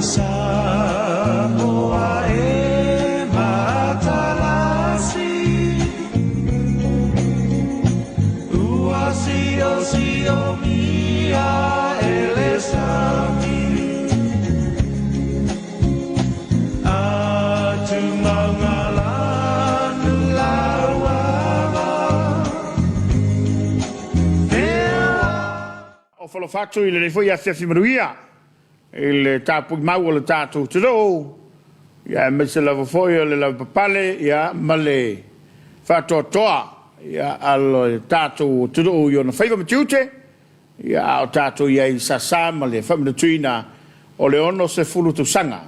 Samoa e matalasi Ua siosiomi e le sami Ofo alofa atu i lenei foi afiafi manuia i le tapui mau o le tatou atunuu, ia aemaise lava foi o le lavapapale ia ma le faatoatoa ia a le tatou atunuu i ona faiva ma tiute, ia a o tatou i ai i sasa ma le faamanatuina o le 60 tausaga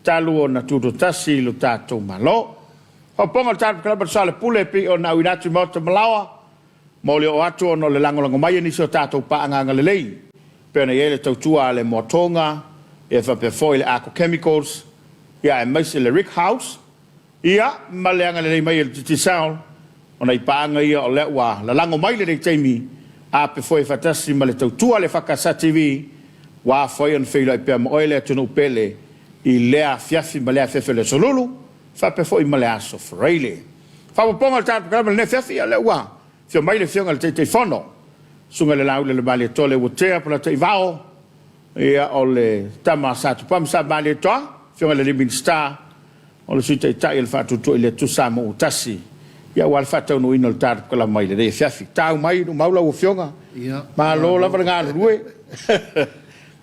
talu ona tutoatasi lo tatou Malo. Faaopoopoga o le tatou Kalaba Soa le Pule e pei ona auina atu i Maota Malaoa mo le oo atu ona o le lagolago mai a nisi o tatou paaga agalelei pei ona i ai le tautua a le Moatoga ia faapea foi le Arco Chemicals ia aemaise le Rick House ia ma le agalelei mai e le Digicel ona i paaga ia o lea ua lalago mai lenei taimi ape foi faatasi ma le tautua a le FKS TV ua afua ai ona feiloai pea ma oe le atunuu pele i lea afiafi ma lea afiafi o le Aso Lulu faapea foi ma le Aso Faraile. Faaopoopoga o le tatou programa i lenei afiafi, ia lea ua afio mai le Afioga i le Taitaifono, Susuga i le Laauli Malietoa Leuatea Polataivao, ia o le tama a Sa Tupua ma Sa Malietoa, Afioga i le Minisita o le Sui Taitai o le Faatuatua i le Atua Samoa ua tasi, ia aua le faataunuuina o le tatou programa i lenei afiafi. Tau mai Loumau lau Afioga, malo lava le galulue.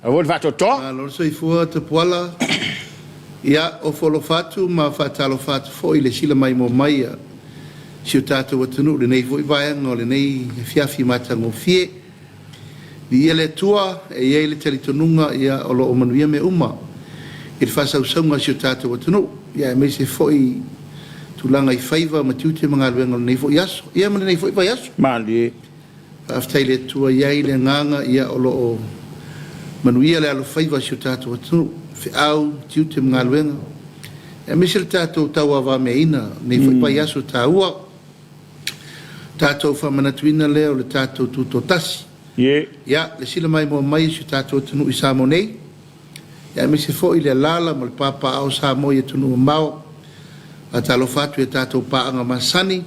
Aua le faatoatoa. Malo le soifua Tapuala. Ia, ofo alofa atu ma faatalofa atu foi i le sila maimoa mai a si o tatou atunuu i lenei foi vaega o lenei afiafi matagofie. Viia le Atua, e i ai le talitonuga ia o lo o manuia mea uma i le faasausauga a si o tatou atunuu, ia aemaise foi tulaga i faiva ma tiute ma galuega o lenei foi aso, ia ma lenei foi vaiaso. Malie. Faafetai i le Atua e i ai le agaga ia o lo o manuia le alofaiva o si o tatou atunuu, feau, tiute ma galuega, aemaise le tatou tauavameaina i lenei foi vaiaso taua. Tatou faamanatuina lea o le tatou tutoatasi. Ia, le sila maimoa mai o si o tatou atunuu i Samoa nei, ia aemaise foi le alaala ma le papaaao o Samoa i atunuu mamao. Faatalofa atu i a tatou paaga masani,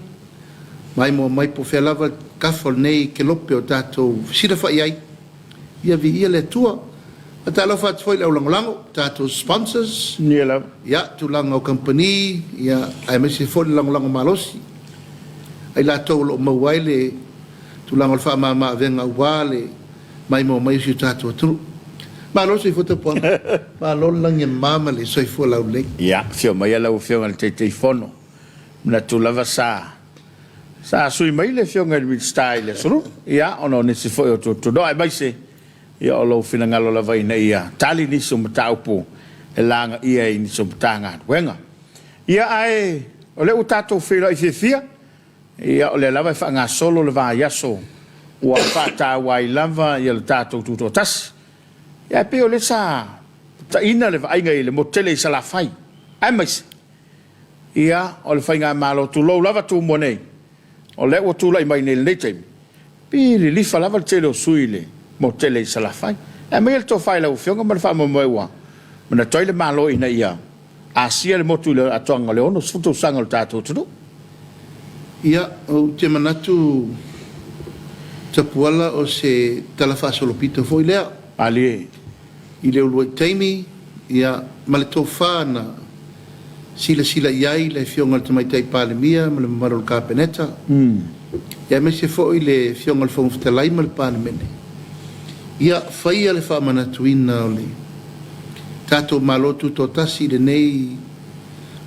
maimoa mai po o fea lava le tafa o lenei kelope o tatou fesilafai ai, ia viia le Atua. Faatalofa atu foi i le aulagolago, tatou sponsors, ia, tulaga o kamupani, ia, aemaise foi le lagolago malosi a i latou o lo o maua ai le tulaga o le faamama avega aua le maimoa mai o si o tatou atunuu. Malo le soifua tapuaga, malo le lagi e mama le soifua laulelei. Ia, afio maia lau Afioga i le Taitaifono. Manatu lava sa sa sui mai le Afioga i le Minisita i le Aso Lulu, ia, ona o nisi foi o tuatuanoa, aemaise ia o lou finagalo lava ina ia tali nisi o mataupu e lagaia i nisi o Matagaluega. Ia, ae o lea ua tatou feiloai fiafia, ia o lea lava e faagasolo le vaiaso ua faataua ai lava ia le tatou tutoatasi. Ia, ae pei o lea sa taina le vaaiga i le motu tele i Salafai, aemaise Ia, o le faigamalo, tulou lava Tumua nei, o lea ua tulai mai nei i lenei taimi, pi lilifa lava le tele o sui i le motu tele i Salafai. Ae aumaia le tofa i lau Afioga ma le faamoemoe ua manatu ai le Malo ina ia asia le motu i le atoaga o le 60 tausaga o le tatou atunuu. Ia, ou te manatu Tapuala o se tala faasolopito foi lea. Malie. I le uluai taimi, ia, ma le tofa na silasila i ai le Afioga i le Tamaitai Palemia ma le mamalu o le Kapeneta, ia aemaise foi le Afioga i le Fofoga Fetalai ma le Palemene, ia faia le faamanatuina o le tatou Malo Tutoatasi i lenei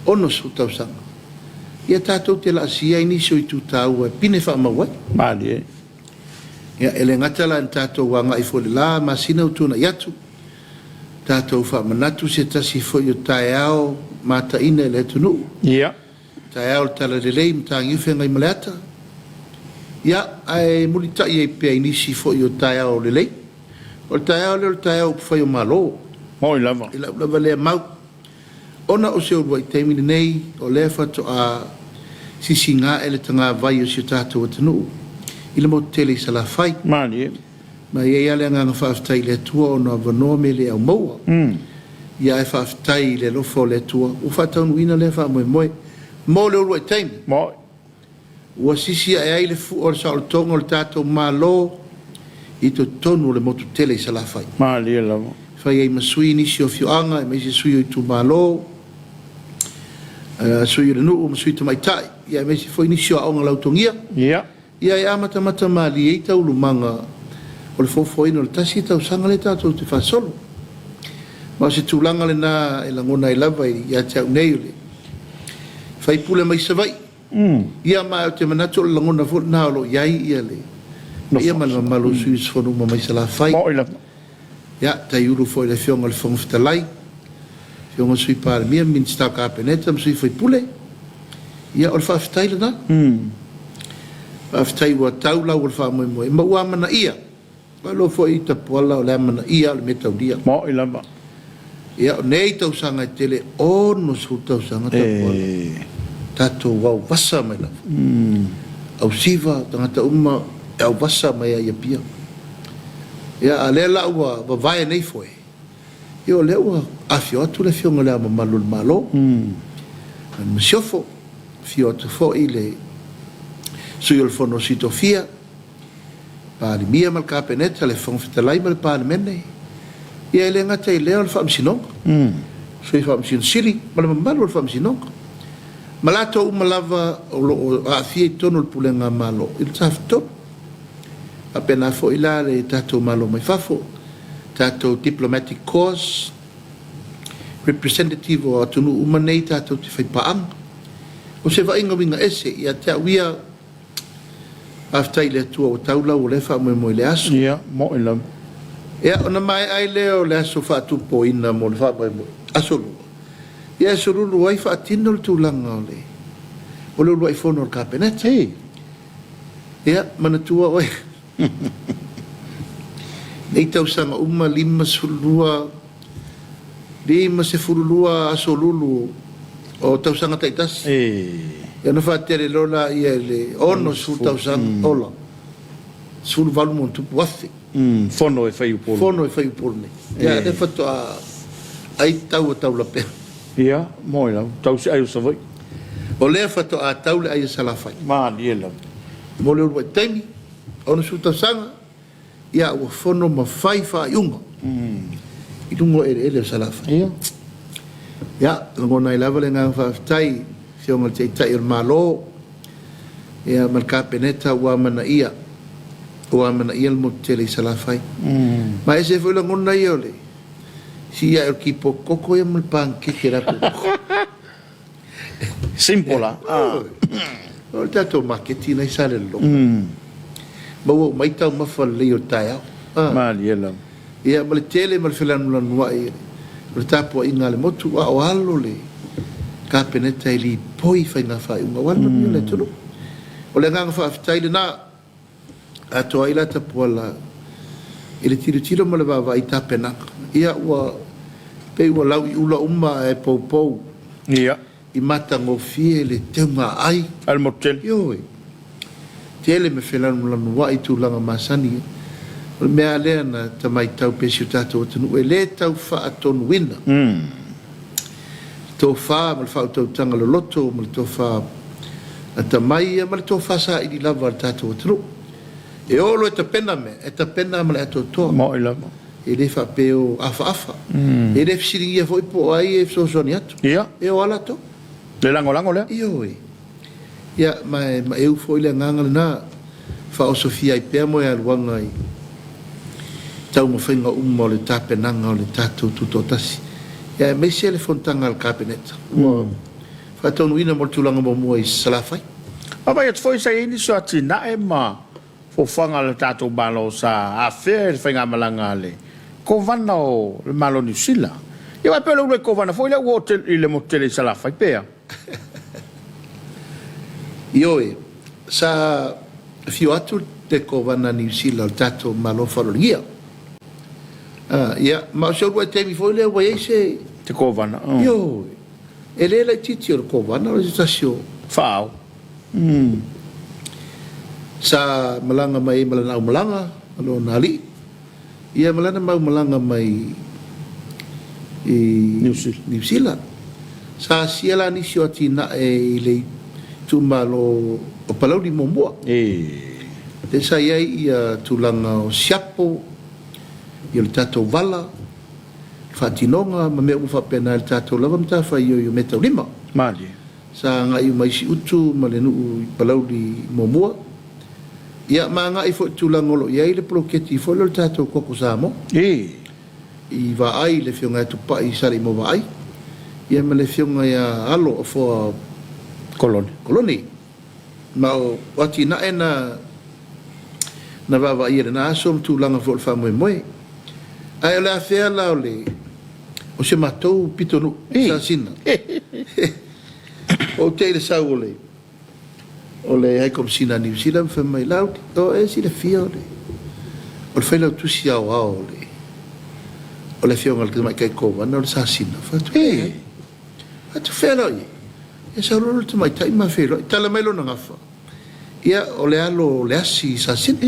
60 tausaga, ia tatou te laasia ai nisi o itu taua e pine faamau ai. Malie. Ia, e le gata la ina tatou agai foi i le la masina ua tuanai atu, tatou faamanatu se tasi foi o taeao mataina i le atunuu, Ia. taeao o le Talalelei i Mataniu Feagaimaleata, ia, ae mulitai ai pea i nisi foi o taeao lelei. O le taeao lea o le taeao o upufai o Malo. Moni lava. I lau lava lea mau. Ona o se uluai taimi lenei, o lea faatoa sisiga'e le tagavai o si o tatou atunuu i le motu tele i Salafai. Malie. Ma e i ai lava le agaga faafetai i le Atua ona o avanoa me le au maua. Ia ae faafetai i le alofa o le Atua ua faataunuuina lea faamoemoe mo le uluai taimi. Ua sisi ae ai le fua o le saolotoga o le tatou Malo i totonu o le motu tele i Salafai. Malie lava. Fai ai ma sui nisi o afioaga aemaise sui o itumalo, sui o le nuu ma sui tamaitai, ia aemaise foi nisi o aoga lautogia. Ia. Ia e amatamata malie ai taulumaga o le foafoaina o le tasi tausaga lea tatou te faasolo. Ma o se tulaga lena e lagona ai lava ia te au nei o le faipule mai Savaii. Ia ma ou te manatu o le lagona foi lena o lo o i ai ia le paia ma le mamalu o sui usufono uma mai Salafai. Moni lava. Ia, taiulu foi i le Afioga i le Fofoga Fetalai, Afioga i le Sui Palemia, Minisita o Kapeneta ma sui usufono. Ia, o le faafetai lena. Faafetai ua tau lau o le faamoemoe ma ua amanaia. Malo foi i Tapuala o le amanaia o le mea taulia. Moni lava. Ia, o nei tausaga e tele, 60 tausaga Tapuala, tatou auvasa mai lava. Ausiva, tagata uma e auvasa mai ai i Apia. Ia, a o lea la ua vavae nei foe, ia o lea ua afio atu le Afioga i Le Ao Mamalu o le Malo, ma le Masiofo, afio atu foi le Sui o le Fono a Sui Tofia, Palemia ma le Kapeneta, le Fofoga Fetalai ma le Palemene, ia e le gata i lea o le Faamasinoga, Sui Faamasino Sili ma le mamalu o le Faamasinoga, ma latou uma lava o lo o aafia i totonu o le Pulega a Malo i le Tafatolu. Faapena foi la le tatou Malo mai fafo, tatou Diplomatic Corps, representative o atunuu uma nei tatou te faipaaga. O se vaaiga uiga ese ia te au ia, faafetai i le Atua ua tau lau o lea faamoemoe i le aso. Ia, moni lava. Ia, ona maea ai lea o le aso faatupoina mo le faamoemoe, aso lua, ia e sululu ai faatino le tulaga o le o le uluai fono a le Kapeneta. Ia, manatua oe, nei tausaga uma 52, 52 aso lulu o tausaga taitasi. Ia ona faatele loa laia i le 60 tausaga, ola, 18 ma ona tupu afe. Fono e fai Upolu. Fono e fai Upolu nei. Ia, lea faatoa ai tau o Taulapea. Ia, moni lava, tau se ai o Savaii. O lea faatoa tau le ai o Salafai. Malie lava. Mo le uluai taimi, 60 tausaga, ia ua fono ma fai faaiuga i luga o eleele o Salafai. Ia. Ia, lagona ai lava le agaga faafetai i le Afioga i le Taitai o le Malo, ia ma le Kapeneta ua amanaia, ua amanaia le motu tele i Salafai. Ma e ese foi lagona ia o le sii ae o le kipoko koko ia ma le panikeke i le ato. Simple la. O le tatou maketi lena i Salelologa. Maua uma ai taumafa lelei o le taeao. Malie lava. Ia ma le tele ma le felanulanuai o le tapuaiga a le motu, a o alo le Kapeneta e lipoi faiga faaiuga aua le manuia o le atunuu. O le agaga faafetai lena. Atoa ai la Tapuala i le tilotilo ma le vaavaai i tapenaga. Ia ua pei ua lau i ula uma ae poupou. Ia. I matagofie le teuga ai. A le motu tele. Ioe. Tele me felanulanuai i tulaga masani. O le mea lava lea na ta matau pea i si o tatou atunuu e le tau faatonuina. Le tofa ma le faautautaga loloto ma le tofa atamai ia ma le tofa saili lava a le tatou atunuu. E oo loa e tapena mea, e tapena ma le atoatoa. Moni lava. E le faapea o afaafa. E le fesiligia foi po o ai e fesoasoani atu. Ia. E o lava latou. Le lagolago lea. Ioe. Ia, ma e maeu foi le agaga lena, faaosofia ai pea moealuaga i taumafaiga uma o le tapenaga o le tatou Tutoatasi, ia aemaise le fonotaga a le Kapeneta ua faataunuuina mo le tulaga muamua i Salafai. Vaavaai atu foi sa i ai nisi o atinae ma fuafuaga a le tatou Malo sa afea i le faigamalaga a le Kovana o le Malo o Niu Sila. Ia aua e pei o le uluai Kovana foi lea ua oo i le motu tele i Salafai pe a? Ioe, sa afio atu le Kovana a Niu Sila o le tatou Malo Faaaloalogia. Ia, ma o se uluai taimi foi lea ua i ai se... Se Kovana. Ioe, e le laitiiti o le Kovana o se tasi o... Faaao. Sa malaga mai ai ma lana aumalaga, ma lona alii. Ia ma lana mau malaga mai i Niu Sila. Sa asia la nisi o atinae i le itumalo o Palauli muamua. Lea sa i ai ia tulaga o siapo, ia o le tatou vala, le faatinoga ma mea uma faapena i le tatou lava matafaioi o meataulima. Malie. Sa agai uma i Siutu ma le nuu i Palauli muamua. Ia ma agai foi i tulaga o lo o i ai le poloketi foi lea o le tatou Koko Samoa. I Vaai i le Afioga ia Tupai i Saleimovaai, ia ma le Afioga ia Alo Afoa Kolone. Kolone. Ma o atinae na na vaavaaia i lena aso ma tulaga foi o le faamoemoe. Ae o le afea la o le o si o matou pitonuu i Sasina. Ua ou te i le sau o le o le High Komesina a Niu Sila ma fai mai, Laauli, o e silafia o le o le Failautusi Aoao o le o le Afioga i le Tamaitai Kovana o le Sasina. Fai atu, Leai. Fai atu, Fea la o i ai? Ia sau loa le tamaitai ma feiloai, tala mai lona gafa, ia o le alo o le asi i Sasina.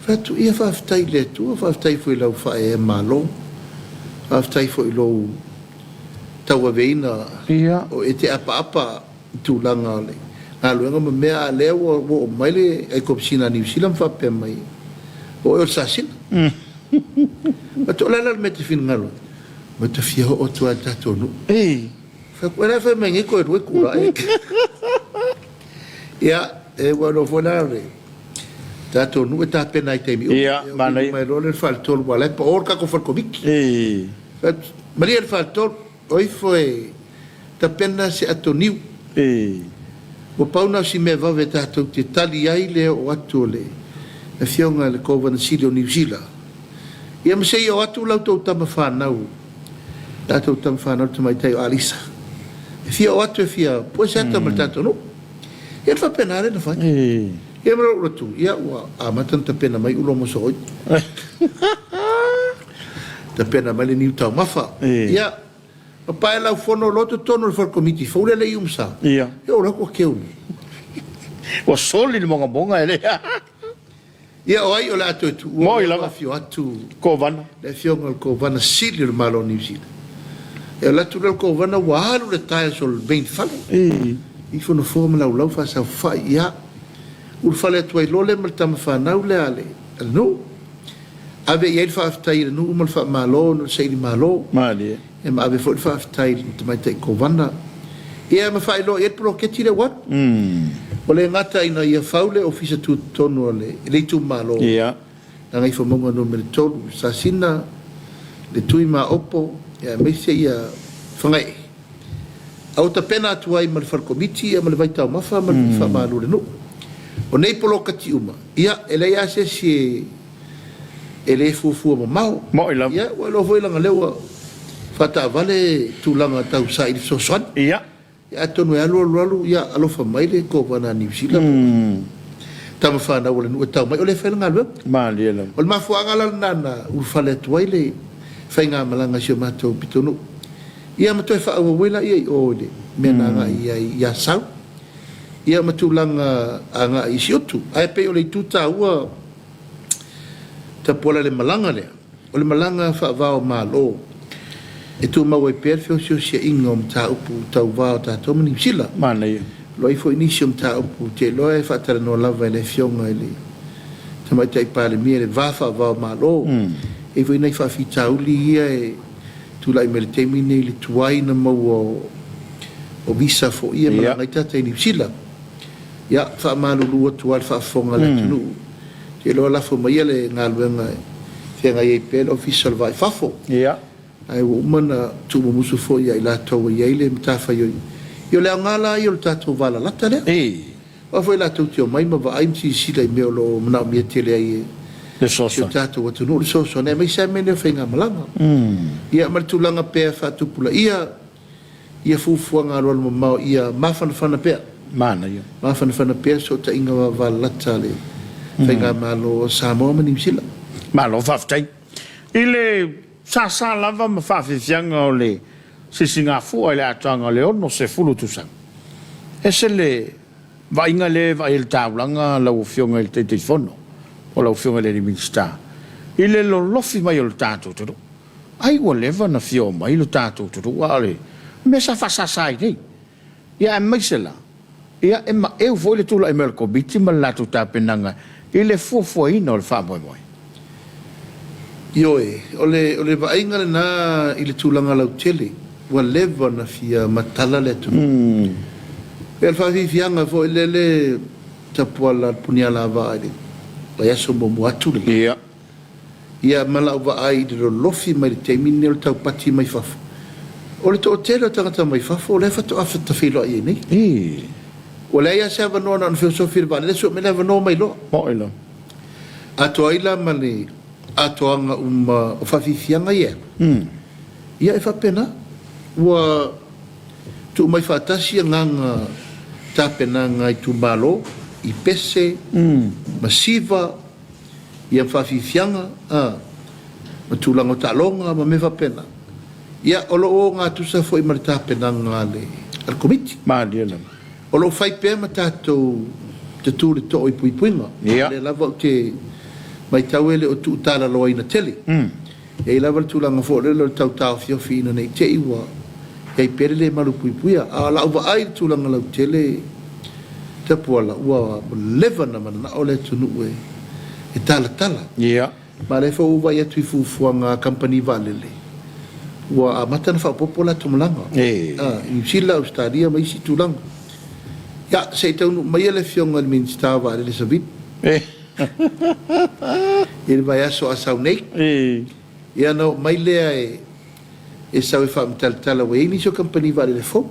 Fai atu, Ia faafetai i le Atua, faafetai foi i lau faaeaea malo, faafetai foi i lou tauaveina o e te apaapa i tulaga o le galuega ma mea, a o lea ua oo mai le Aikomesina a Niu Sila ma faapea mai, o oe o le Sasina. Fai atu, O le a la le mea e te finagalo ai? Ua ta fia oo atu lava i le tatou nuu. Fai atu, la e fai mai nei toe lua itula e. Ia, e ua iloa foi la le tatou nuu e tapena ai i taimi uma. Ia, manaia. Mai loa lea le faletolu, aua o la e pao le tatou fale komiti. Fai atu, malie le faletolu, o ifo e tapena se ato niu. Ua pau na o si mea vave tatou te tali ai le oo atu o le Afioga i le Kovana Sili o Niu Sila. Ia ma se i oo atu la outou tama fanau, la outou tama fanau le tamaitai o Alisa, e fia oo atu e fia pue se ata ma le tatou nuu. Ia ona faapena lea ona fai. Ia ma lou lotu, ia ua amata ona tapena mai ulo mo sooi. Tapena mai le niu taumafa. Ia, ma pae lau fono loa totonu o le fale komiti fou lea le i umsa. Ia. Ia o la ua keu nei. Ua soli le mogamoga e le. Ia o ai o le a toe tuua Moi lava. Afio atu Kovana. Le afioga o le Kovana Sili o le Malo o Niu Sila. E alu atu lea o le Kovana ua alu le tiles o le main fale. Ifo nofoa ma laulau faasaofai ia. Ulufale atu ai loa lea ma le tama fanau lea a le nuu. Ave i ai le faafetai i le nuu ma le faamalo ona o le saili malo. Malie. Ia ma ave foi le faafetai i le tamaitai Kovana. Ia ma faailoa i ai le poloketi lea ua alu. Ua le gata ina ia fau le Ofisa Tutotonu o le itumalo Gagaifomauga Nu.3, Sasina, le Tui Maopo, aemaise ia Fagaee. A ua tapena atu ai ma le Fale Komiti ma le Vaitaumafa ma le Faamalu o le nuu. O nei poloketi uma, ia e leai lava se isi e e le fuafua mamao. Moi lava. Ia, ua iloa foi leaga o lea ua faataavale tulaga tau saili fesoasoani. Ia. Ia atonu e alu alu alu, ia alofa mai le Kovana a Niu Sila po o tama fanau a le nuu e tau mai, o lea e fai le galuega. Malie lava. O le mafuaaga la lena na ulufale atu ai le faigamalaga a si o matou pitonuu. Ia ma toe faaauau ai laia i o i le mea na agai i ai i Asau, ia ma tulaga agai i Siutu. Ae pei o le itu taua Tapuala le malaga lea, o le malaga faava-o-Malo e tumau ai pea le feosiosiaiga o mataupu tau va o tatou ma Niu Sila. Manaia. O lo o i ai foi nisi o mataupu ou te iloa e faatalanoa lava e le Afioga i le Tamaitai Palemia i le va faava-o-Malo. E i ai foi nai faafitauli ia e tulai mai i le taimi lenei i le tuai ona maua o visa foi ia e malaga ai tagata i Niu Sila. Ia, faamalulu atu lava i le faafofoga a le atunuu, ou te iloa lafo maia le galuega e feagai ai pea le Ofisa o le Va i Fafo. Ae ua uma ona tuumumusu foi ia i latou e i ai le matafaioi. Ia o le aoga la ia o le tatou valalata lea. Aua foi latou te omai ma vaai ma silasila i mea o lo o manaomia tele ai e si o tatou atunuu le fesoasoani, aemaise lava mea nei o faigamalaga. Ia ma le tulaga pea e faatupulaia. Ia fuafuaga alualumamao ia mafanafana pea. Manaia. Mafanafana pea le fesootaiga vavalalata a le Faigamalo a Samoa ma Niu Sila. Malo faafetai. I le sasa lava ma faafiafiaga o le sisigafua i le atoaga o le 60 tusaga, ese le vaaiga lea e vaai ai le taulaga lau Afioga i le Taitaifono po o lau Afioga i le Minisita i le lolofi mai o le tatou atunuu. Ai ua leva ona fia omai lo tatou atunuu a o le mea sa faasasa ai nei. Ia aemaise la, ia e maeu foi le tulai mai o le Komiti ma le latou tapenaga i le fuafuaina o le faamoemoe. Ioe, o le, o le vaaiga lena i le tulaga lautele, ua leva ona fia matala le atunuu. Pei o le faafiafiaga foi lele Tapuala a le Punialavaa i le vaiaso muamua atu le. Ia. Ia ma lau vaai i le lolofi mai le taimi lenei o le taupati mai fafo, o le toatele o tagata mai fafo o lea faatoa tafeiloai ai nei. Ii. Ua leai lava se avanoa na ona feosofi i le vaalele sue mai le avanoa mai loa. Mo'i lava. Atoa ai la ma le atoaga uma o faafiafiaga ia. Ia e faapena. Ua tuu mai faatasi agaga tapenaga a itumalo i pese ma siva ia faafiafiaga a, ma tulaga o taaloga ma mea faapena. Ia, o lo o ogatusa foi ma le tapenaga a le, a le Komiti. Malie lava. O lo o fai pea ma tatou tatū le too i puipuiga. Ia. O lea lava ou te matau e le o tuutalaloaina tele. E i ai lava le tulaga foi lele o le tau taofiofi ina ne i te i ua i ai pea le le malupuipuia. A o lau vaai i le tulaga lautele, Tapuala, ua leva ona mananao le atunuu e talatala. Ia. Ma o lea foi ua ou vaai atu i fuafuaga a kamupani vaalele, ua amata ona faaopoopo latou malaga i Niu Sila, Ausetalia ma isi tulaga. Ia, se i taunuu maia le Afioga i le Minisita o Vaalele Savili i le vaiaso a sau nei, ia ona oo mai lea e sau e faamatalatala ua i ai nisi o kamupani vaalele fou.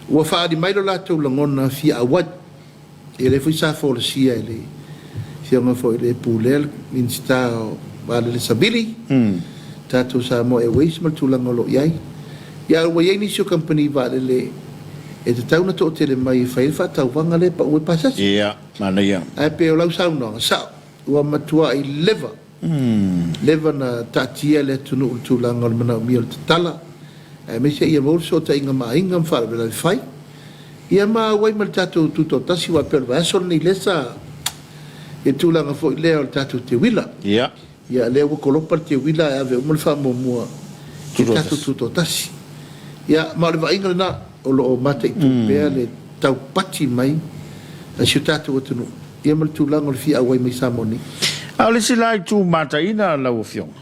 Ua faaali mai lo latou lagona fia auai. Ia lea foi sa folasia e le Afioga foi i le Pulea le Minisita o Vaalele Savili, tatou Samoa Airways ma le tulaga o lo o i ai. Ia ae ua i ai nisi o kamupani vaalele e tatau ona toatele mai e fai ai le faatauvaga lea e pau ai pasese. Ia, manaia. Ae pei o lau saunoaga, sao, ua matuai leva, leva na taatia le atunuu i le tulaga o le manaomia o le tatala, aemaise ia maua le fesootaiga ma aiga ma faalavelave fai. Ia ma auai ma le tatou tutoatasi aua e pei o le vaiaso lenei lea sa i le tulaga foi lea o le tatou teuila. Ia. Ia lea ua kolopa le teuila ae ave uma le faamuamua i le tatou tutoatasi. Ia ma o le vaaiga lena o lo o mataitu pea le taupati mai a si o tatou atunuu ia ma le tulaga o le fia auai mai Samoa nei. A o le isi la itu mataina lau Afioga,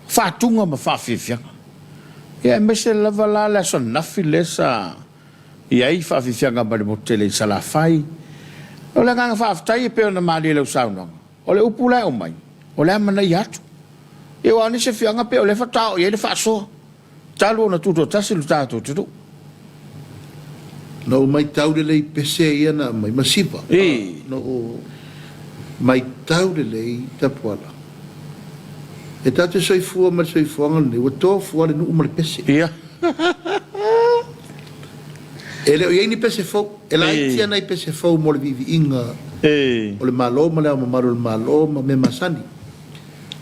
faatuga ma faafiafiaga. Ia aemaise lava la le aso ananafi lea sa i ai faafiafiaga mai le motu tele i Salafai. O le agaga faafetai e pei ona malie i lau saunoaga, o le upu la e aumai, o le amanaia atu. Ia aua o nisi afioaga pei o lea faatoa oo i ai le faasoa talu ona tutoatasi lo tatou atunuu. Na ou maitau lelei i pese ia na aumai, masiva, na ou maitau lelei Tapuala. E tatou te soifua ma le soifuaga lenei, ua tofu lava le nuu ma le pese. Ia. E le o i ai ni pese fou. E laiti lava nai pese fou mo le viiviiga o le Malo ma Le Ao Mamalu o le Malo ma mea masani.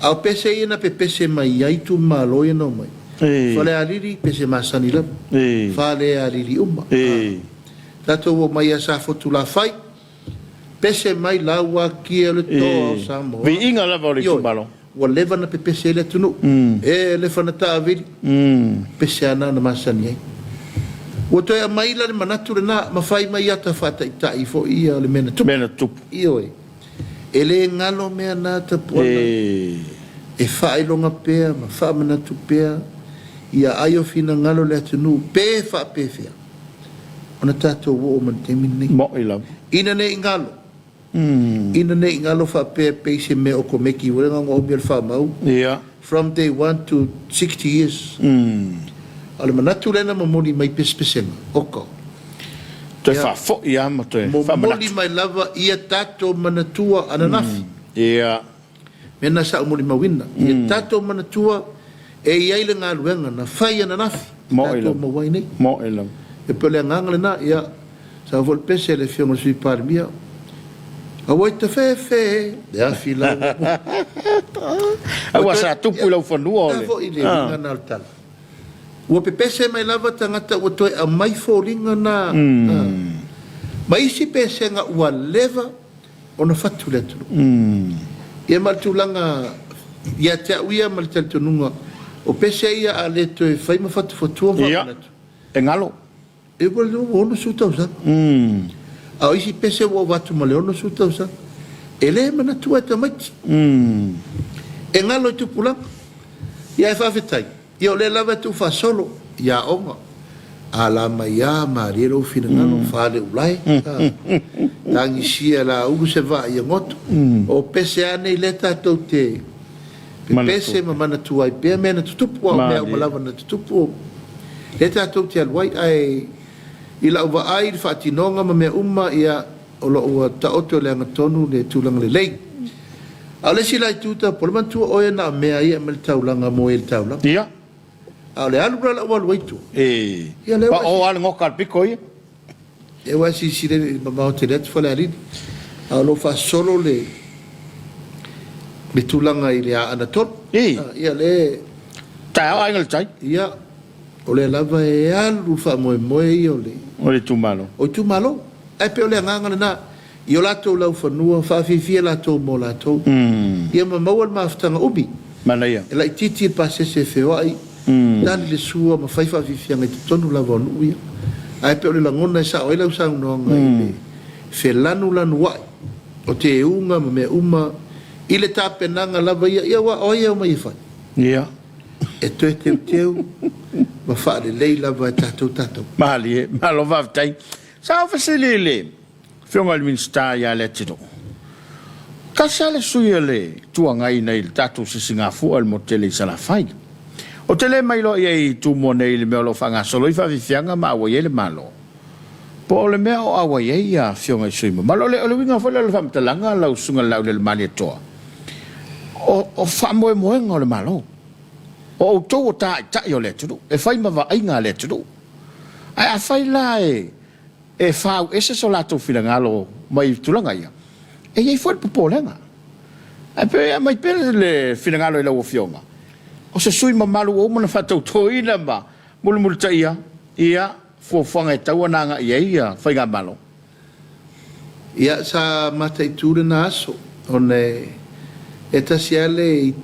A o pese ia na pepese mai ai itumalo ia na omai, Falealili, pese masani lava, Falealili uma. Tatou omai ia Safotulafai, pese mai Lauakia o le toa o Samoa. Viiga lava o le itumalo. Ua leva na pepese ai le atunuu. E lefa na taavili, pese lava na na masani ai. Ua toe aumai la le manatu lena ma fai mai ata faataitai foi ia o le mea na tupu. Mea na tupu. Ioe. E le galo mea na tapuana. E faailoga pea ma faamanatu pea ia ai o finagalo le atunuu pe faapefea ona tatou oo mai le taimi lenei. Mo'i lava. Ina ne i galo. Ina ne i galo faapea pei se mea okomeki ua na ona omia le faamau. Ia. From day one to 60 years. A o le manatu lea na momoli mai pesepesega, oka. Toe faafoi lava ma toe faamanatu. Momoli mai lava ia tatou manatua ananafi. Ia. Mea na sa ou molimauina. Ia tatou manatua e i ai le galuega na fai ananafi e tatou maua ai nei. Moe lava. E pei o le agaga lena, ia, sau foi le pese a le Afioga i le Sui Palemia, Aua e tafefe le afi lau. Aua sa tupu i lau fanua o le. foi le uiga na o le tala. Ua pepese mai lava tagata ua toe aumai foliga na. Ma isi pesega ua leva ona fatu le atunuu. Ia ma le tulaga Ia te au ia ma le talitonuga, o pese ia a le toe fai ma fatufatua ma faamanatu. Ia, e galo. E ua 60 tausaga. A o isi pese ua ova atu ma le 60 tausaga. E le manatua e tamaiti. E galo i tupulaga. Ia ae faafetai, ia o lea lava e tuufaasolo i aoga. Ala mai a malie lou finagalo, faleulae, tagisia e Laaulu se vaa ia goto. O pese a nei lea tatou te pepese ma manatua ai pea mea na tutupu, aua o mea uma lava na tutupu, lea tatou te alu ai. Ae i lau vaai i le faatinoga ma mea uma, ia, o lo o ua taoto i le agatonu le tulaga lelei. A o le isi la itu Tapolo, manatua oe na o mea ia e aumai le taulaga mo e i le taulaga. Ia. A o le alu la la ua alu ai tua. E. Ia lea ua. Pao lava le goka a le pito ia. Lea ua e silasila i le mamao tele atu Falealili, a o lo o faasolo le le tulaga i le Aana Tolu. I. Ia lea. Taeao Aiga i le Tai. Ia, o lea lava e alu le faamoemoe ia o le. O le itumalo. O itumalo. Ae pei o le agaga lena, i o latou laufanua, faafiafia latou mo latou, ia ma maua le mafutaga umi. Manaia. E laitiiti le pasese e feoai, tali le sua ma fai faafiafiaga i totonu lava o nuu ia. Ae pei o le lagona e sao ai lau saunoaga i le felanulanuai o teuga ma mea uma i le tapenaga lava ia, ia aua o ai e omai e fai? Ia. E toe teuteu ma faalelei lava e tatou tatou. Malie, malo faafetai. Sa ou fesili i le Afioga i le Minisita ia Leatinuu, tasi lava le sui o le Itu Agai nei i le tatou sisigafua i le motu tele i Salafai. Ou te le mailoa i ai i Tumua nei i le mea o lo o faagasolo ai faafiafiaga ma auai ai le Malo, po o le mea o auai ai ia Afioga i sui mamalu. O le, o le uiga foi lea o le faamatalaga lau Susuga i le Laulelomalietoa, o, o faamoemoega o le Malo. O outou o taitai o le atunuu, e fai ma vaaiga a le atunuu. Ae afai la e e fau ese so latou finagalo mai tulaga ia, e i ai foi le popolega. Ae pe aumai pea le finagalo i lau Afioga, o se sui mamalu ua uma ona faatautoina ma mulimulitaia ia fuafuaga e tatau ona agai i ai ia Faigamalo. Ia, sa mataitu lena aso, ona e tasi lava le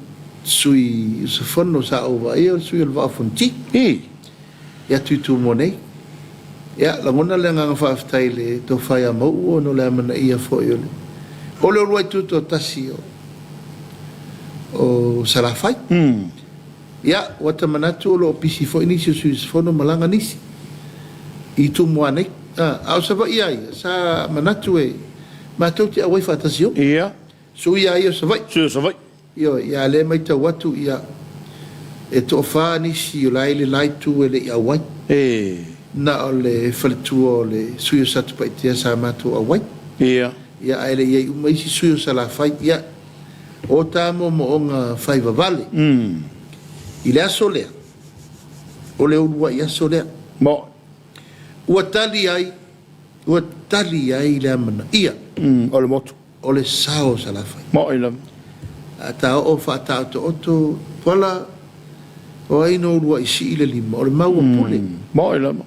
sui usufono sa ou vaaia o le sui o le Vaa o Fonoti. I. Ia Tuitūmua nei. Ia, lagona le agaga faafetai i le tofa ia Mauu ona o le amanaia foi o le o le uluai tutoatasi o o Salafai. Ia, ua ta manatu o lo o pisi foi nisi o sui usufono malaga nisi i Tumua nei. A o Savaii lava ia, sa manatu e matou te auai faatasi uma. Ia. Sui lava ia o Savaii. Sui o Savaii. Ioe, ia lea e matau atu, ia, e toafa nisi o la e i le la itu e le i auai. E. Na o le faletua o le sui o Satupaitea sa matou auai. Ia. Ia, ae le i ai uma isi sui o Salafai. Ia, o ta moomooga fai vavale. I le aso lea, o le uluai aso lea. Mo. Ua tali ai, ua tali ai le amanaia. O le motu. O le sao o Salafai. Moʻi lava. A ta oo faataotooto Tuala, o ai no uluai sii le lima, o le maua pule. Moʻi lava.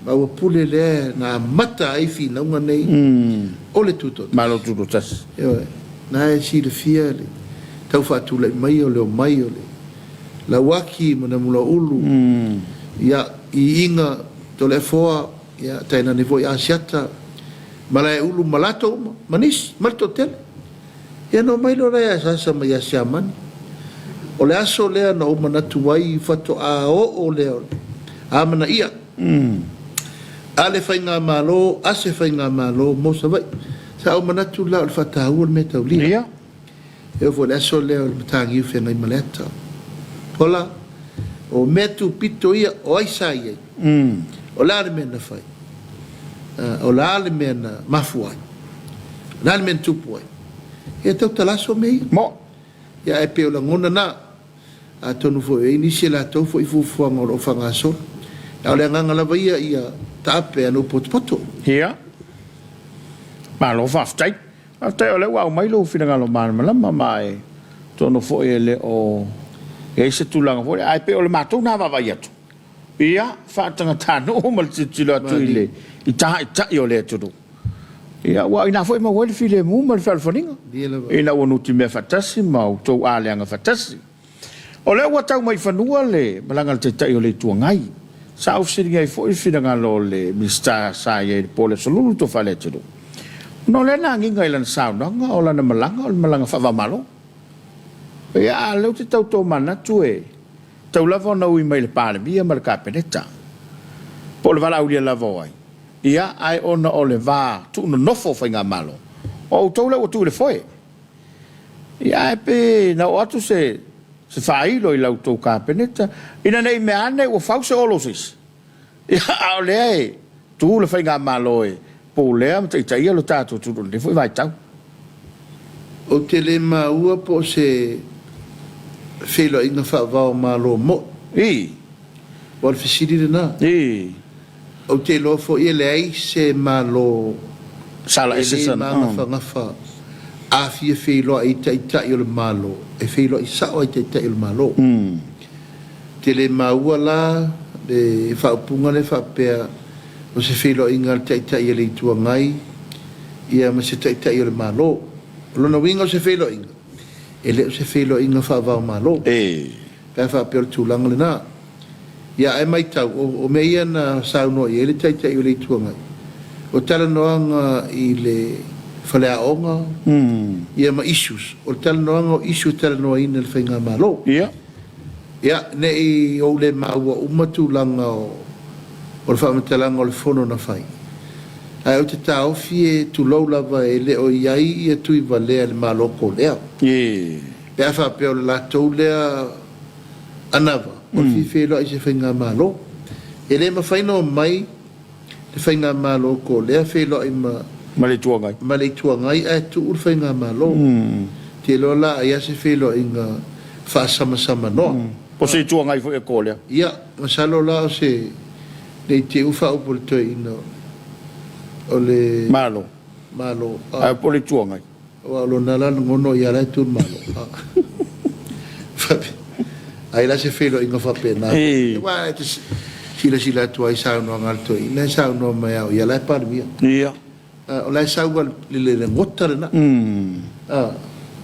Maua pule lea na amata ai finauga nei o le Tutoatasi. Malo Tutoatasi. Ioe. Na e silafia le tau faatulai mai o le omai o le Lauaki ma Namulauulu, ia, Iiga, Toleafoa, ia, tainane foi Asiata, Malaeulu ma latou uma, ma nisi, ma le toatele. Ia na omai loa la ia Sasa ma ia Siamani. O le aso lea na ou manatu ai faatoa oo lea o le amanaia a le faigamalo, a se faigamalo mo Savaii. Sa ou manatu la o le faataua le mea taulia. Ia. E oo foi i le aso lea o le Mataniu Feagaimaleata. Hola, o mea tupito ia, o ai sa i ai? O le a le mea na fai? O le a le mea na mafua ai? O le a le mea na tupu ai? Ia tau talaso mea ia. Mo. Ia ae pei o lagona na. Atonu foi o i ai nisi e latou foi fuafuaga o lo o faagasolo. A o le agaga lava ia ia taape a nuu potopoto. Ia. Malo faafetai. Faafetai o lea ua aumai lou finagalo malamalama ma e atonu foi e le o i ai se tulaga foi lea, ae pei o le matou lena vaavaai atu, ia, faatagatanuu ma le tilotilo atu i le i taitai o le atunuu. Ia, aua o i ina foi e maua ai le filemu ma le fealofaniga, ina ua nutimea faatasi ma outou aleaga faatasi. O lea ua tau mai i fanua le malaga a le Taitai o le Itu Agai. Sa ou fesiligia ai foi le finagalo o le Minisita sa i ai i le po o le Aso Lulu i Tofaaleatinuu, ona o lea na agiga i lana saunoaga o lana malaga o le malaga faava-o-Malo. Ia, a o lea ou te tau tomanatu e tau lava ona ui mai i le Palemia ma le Kapeneta, po o le valaaulia lava o ai. Ia, ae ona o le va tuunonofo o faigamalo, o outou lea ua tuu i le foe. Ia, ae pe na oo atu se se faailo i la outou Kapeneta, ina ne i mea ane ua fau se olo o se isi. Ia, a o lea e tu le faigamalo e pulea ma taitaia lo tatou atunuu i lenei foi vaitau. Ou te le maua po o se feiloaiga faava-o-Malo moi. I. Aua o le fesili lena. I. Ou te iloa foi e leai se Malo e le magafagafa a fia feiloai i Taitai o le Malo, e feiloai sao lava i Taitai o le Malo. Ou te le maua la le faaupuga lea faapea o se feiloaiga a le Taitai o le Itu Agai ia ma se Taitai o le Malo. O lona uiga o se feiloaiga, e le o se feiloaiga faava-o-Malo, pe a faapea o le tulaga lena. Ia, ae matau, o mea ia na saunoa i ai le Taitai o le Itu Agai, o talanoaga i le faleaoga, ia ma issues. O le talanoaga o issues e talanoaina e le Faigamalo. Ia. Ia, ne i ou le maua uma tulaga o le faamatalaga o le fono na fai, ae ou te taofi e tulou lava e le o i ai ia Tuivalea i le Malo Kōlea. Pe a faapea o le latou lea anava o le fia feiloai i se faigamalo. E le mafai ona omai le faigamalo Kōlea feiloai ma Ma le Itu Agai. Ma le Itu Agai ae tuu le faigamalo. Te iloa la ai a se feiloaiga faasamasamanoa. Po o se Itu Agai foi a Kōlea. Ia, masalo la o se ne i te i ua faaupu e le toeaina o le Malo. Malo. Ae po o le Itu Agai. Aua o lona la lagona o ia la e tu le Malo. Ai la se feiloaiga faapena. Aua e te silasila atu ai i saunoaga a le toeaina e saunoa mai a o ia la e Palemia. Ia. O la e sau i le lagota lena.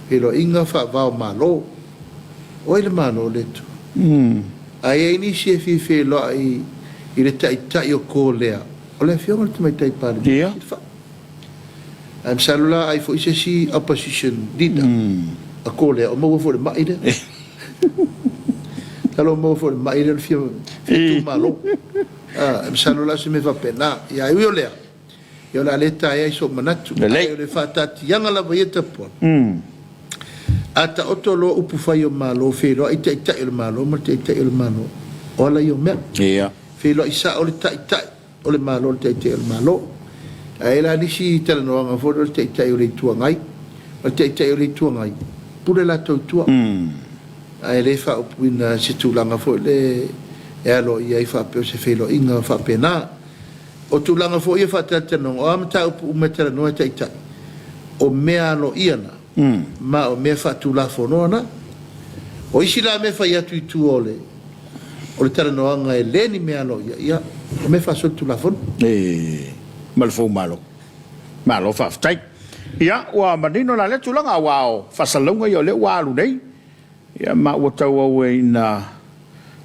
Feiloaiga faava o Malo. O ai le Malo lea e tu? A i ai nisi e fia feiloai i le Taitai o Kōlea, o le Afioga i le Tamaitai Palemia. Ia. Ae masalo la ai foi se isi opposition leader a Kōlea o maua foi i le mai lea. Masalo o maua foi i le mai lea o le fia itumalo. Masalo la o se mea faapena. Ia ae ui o lea, ia o le a le taea i sou manatu. Ae o le faataatiaga lava ia Tapuala, a taoto loa upu fai o Malo, feiloai Taitai o le Malo ma le Taitai o le Malo, o ala ia o mea. Feiloai sao le Taitai o le Malo le Taitai o le Malo. Ae i ai la nisi talanoaga foi lea o le Taitai o le Itu Agai. O le Taitai o le Itu Agai, pule latou i tua. Ae le faaupuina i se tulaga foi lea e aloaia ai faapea o se feiloaiga faapena. O tulaga foi ia faatalatalanoaga, o a mataupu uma e talanoa e Taitai, o mea aloaia na. Ma o mea faatulafonoa na. O isi la mea e fai atu i tua o le o le talanoaga e le ni mea aloaia, ia, o mea faasolitulafono. E ma le fou malo. Malo faafetai. Ia, ua manino la lea tulaga, aua o faasalalauga ia o lea ua alu nei. Ia ma ua tauau ina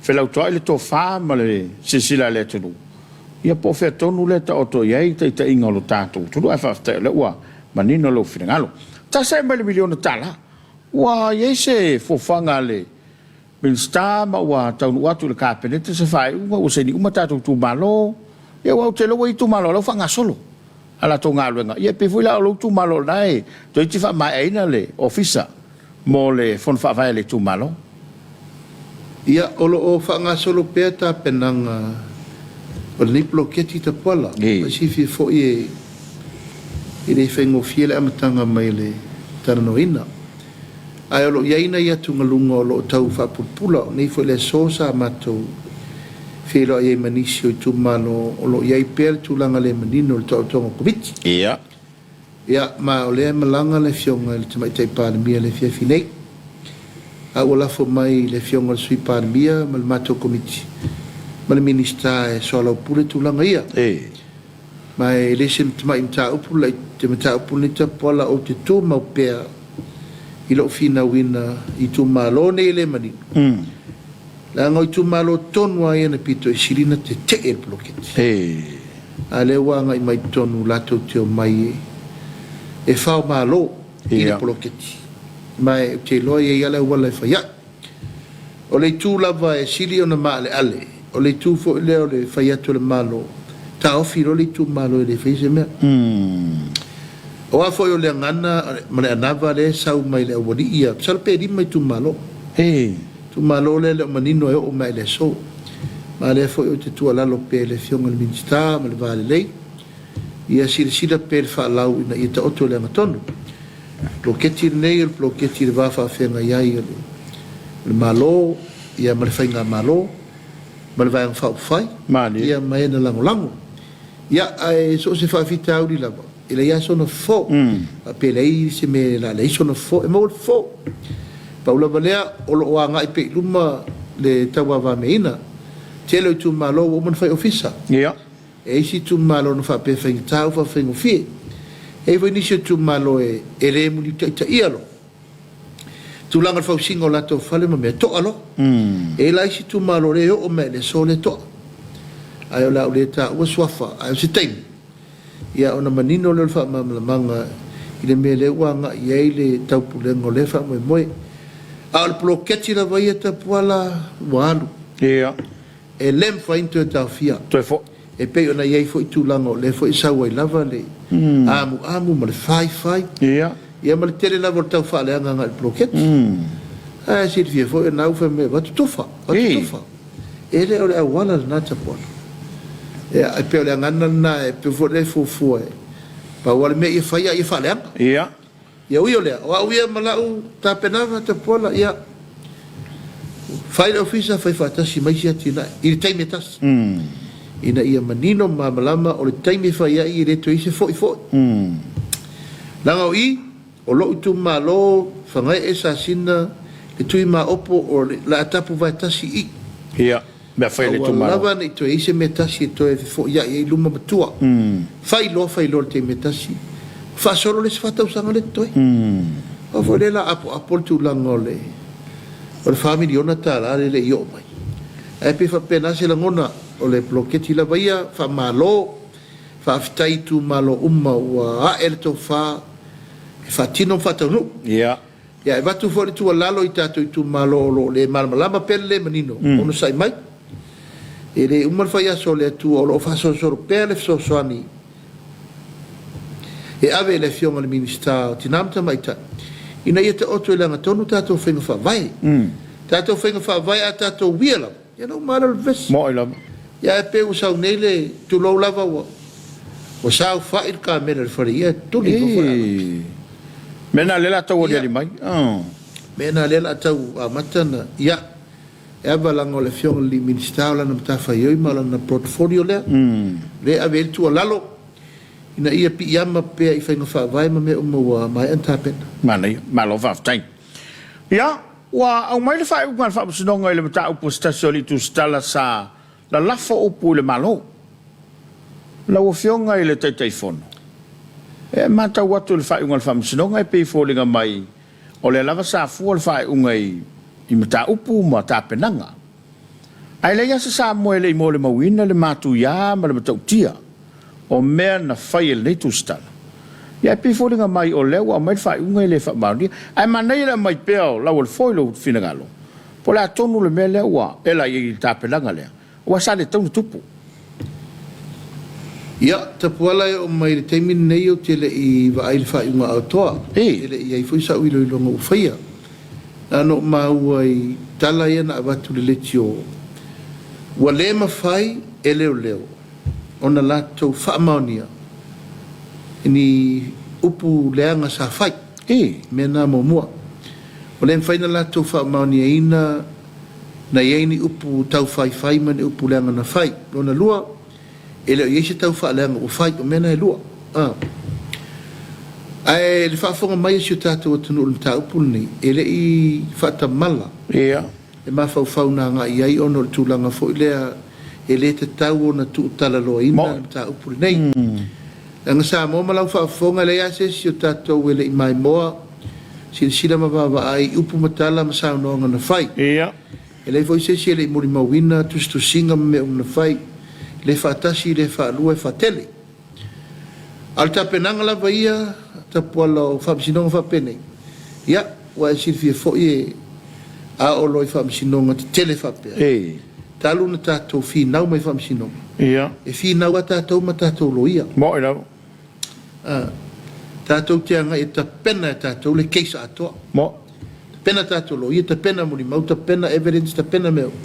felautoa'i le tofa ma le silasila a le atunuu, ia po o fea tonu lea e taoto i ai taitaiga o lo tatou atunuu. Ae faafetai o lea ua manino lou finagalo. Tasi mai le miliona tala, ua i ai se fuafuaga a le Minisita ma ua taunuu atu i le Kapeneta se faaiuga, ua saini uma tatou itumalo. Ia aua ou te iloa ua i ai itumalo o la ua faagasolo a latou galuega. Ia e pei foi la o lou itumalo o lena e toeitiiti faamaeaina le ofisa mo le Fono Faavae a le itumalo. Ia, o lo o faagasolo pea tapenaga o lenei poloketi Tapuala. E silafia foi e le faigofie le amataga mai o le talanoaina. Ae o lo o i ai nai atugaluga o lo o tau faapulapula. O nei foi le aso sa matou feiloai ai ma nisi o itumalo o lo o i ai pea le tulaga le manino i le taotoga o Komiti. Ia. Ia, ma o lea e malaga le Afioga i le Tamaitai Palemia i le afiafi nei. A ua lafo mai i le Afioga i le Sui Palemia ma le matou Komiti ma le Minisita e soalaupule tulaga ia. E. Ma e le se tamai mataupu te mataupu lenei Tapuala, ou te tumau pea i lou finauina i itumalo nei e le manino. Leaga o itumalo tonu lava ia na pito i sili ona tetee i le poloketi. A lea ua agai mai totonu latou te omai e faomalo i le poloketi. Ma ou te iloa e i ai lava le auala e fai ai. O le itu lava e sili ona maaleale, o le itu foi lea o le fai atu e le Malo, taofi loa le itumalo e le faia se mea. Aua foi o le agana ma le anava lea e sau mai le aualii ia, masalo pe 5 itumalo. Itumalo lea e le o manino e oo mai i le aso. Ma lea foi ou te tuualalo pea i le Afioga i le Minisita ma le va lelei, ia silasila pea i le faalau ina ia taoto i le agatonu. Poloketi lenei o le poloketi i le va faafeagai ai o le Malo ia ma le Faigamalo ma le Vaega Faaupufai ia ma e na lagolago. Ia, ae so o se faafitauli lava, e leai lava sona fofo. Pe leai se mea o le a leai sona fofo, e maua le fofo. Pau lava lea, o lo o agai pea i luma le tauavameaina. Tele o itumalo ua uma ona fai ofisa. E i ai isi itumalo na faapea e faigata ua faafaigofie. E i ai foi nisi o itumalo e le muliutaitaia loa tulaga o le fausiga o latou fale ma mea, to'a loa. E i ai la isi itumalo o lea e oo mai i le aso lea e to'a. Ae o le a ou le taua suafa, ae o se taimi, ia ona manino lea o le faamalamalamaga i le mea lea ua agai i ai le taupulega o lea faamoemoe. A o le poloketi lava ia Tapuala ua alu. E le mafai ona toe taofia. Toe foi. E pei ona i ai foi tulaga o lea foi e sau ai lava le amuamu ma le faifai. Ia ma le tele lava o le tau faaleaga agai i le poloketi. Ae silafia foi o lena ua fai mai avatu tofa, avatu tofa. E le o le auala lena Tapuala. Ia e pei o le agaga lena e pei foi lea e fuafua e pau lava le mea ia fai a ia faaleaga. Ia ui o lea, o au ia ma lau tapenaga Tapuala, ia, fai le ofisa, fai faatasi ma isi atinae i le taimi e tasi, ina ia manino ma malamalama o le taimi e fai ai e le toe i ai se foi foi. Leaga o i, o lou itumalo, Fagaee, Sasina, le Tui Maopo, o le a tapuvae tasi i i. Mea fai a le Aua itumalo. lava ne i toe i ai se mea tasi e toe fefoia'i ai luma ma tua. Fai loa, fai loa i le taimi e tasi. Faasolo le isi fa tausaga lea totoe. Aua foi lea la apoapo le tulaga o le o le $4 miliona lea e le i oo mai. Ae pei e faapena se lagona, o le poloketi lava ia, faamalo, faafetai i itumalo uma ua ae le tofa e faatino ma faataunuu. Ia, e avatu foi le tuualalo i tatou itumalo o lo o le malamalama pea le le manino, onosai mai. E le uma le faiaso o le Atua o lo o faasolosolo pea le fesoasoani e ave i le Afioga i le Minisita o Tina ma Tamaitai ina ia taoto i le agatonu tatou faiga faavae. Tatou faiga faavae a tatou uia lava, Ia na uma lea o le vevesi. Moi lava. Ia ae pei ua sau nei le, tulou lava ua ua saofai le kamela i le fale ia e tuli ifo foi Alapi. Mea na lea la tau aliali mai. Mea na lea la tau amata na, ia e ava laga o le afioga i le alii Minisita o lana matafaioi ma lana portfolio lea. Lea e ave ai le tuualalo ina ia piiama pea i faiga faavae ma mea uma ua maea ona tapena. Manaia. Malo faafetai. Ia, ua aumai le faaiuga a le Faamasinoga i le mataupu a se tasi o alii tusitala sa lalafo upu i le Malo. Lau Afioga i le Taitaifono, e matau atu i le faaiuga a le Faamasinoga e pei e foliga mai o lea lava sa fua le faaiuga i mataupu ma tapenaga. Ae leai lava se Samoa e le i molimauina le matuia ma le matautia o mea na fai e lenei tusitala. Ia ae pei e foliga mai o lea ua aumai le faaiuga e le faamaonia. Ae manaia le aumai pea o Lauofo i lou finagalo, po o le a tonu le mea lea ua ela i ai i le tapenaga lea, aua sa le tatau ona tupu. Ia, Tapuala e oo mai i le taimi lenei ou te le i vaai i le faaiuga atoa, e le i i ai foi sau iloiloga ua faia. Na ona ou maua i tala ia na avatu i le leitio, ua le mafai e leoleo ona latou faamaonia ni upu leaga sa fai. Mea na muamua, ua le mafai ona latou faamaoniaina na i ai ni upu taufaifai ma ni upu leaga na fai. Lona lua, E le o i ai se tau faaleaga ua fai, o mea na e lua. A. Ae i le faafofoga mai a si o tatou atunuu i le mataupu lenei, e le i faatamala le mafaufau na agai i ai ona o le tulaga foi lea E le tatau ona tuutalaloaina le mataupu lenei. Leaga Samoa ma lau faafofoga, e leai lava se isi o tatou e le i maimoa, silasila ma vaavaai i upu ma tala ma saunoaga na fai. E leai foi se isi e le i molimauina tusitusiga ma mea uma na fai, le faatasi, le faalua, e faatele. A o le tapenaga lava ia, tapuala o faamasinoga faapenei, ia, ua e silafia foi e a oo loa i faamasinoga tetele faapea, talu ona tatou finau mai i faamasinoga, e finau lava tatou ma tatou loia. Moni lava. A, tatou te agai e tapena e tatou le case atoa. Moni. Tapena tatou loia, tapena molimau, tapena evidence, tapena mea uma.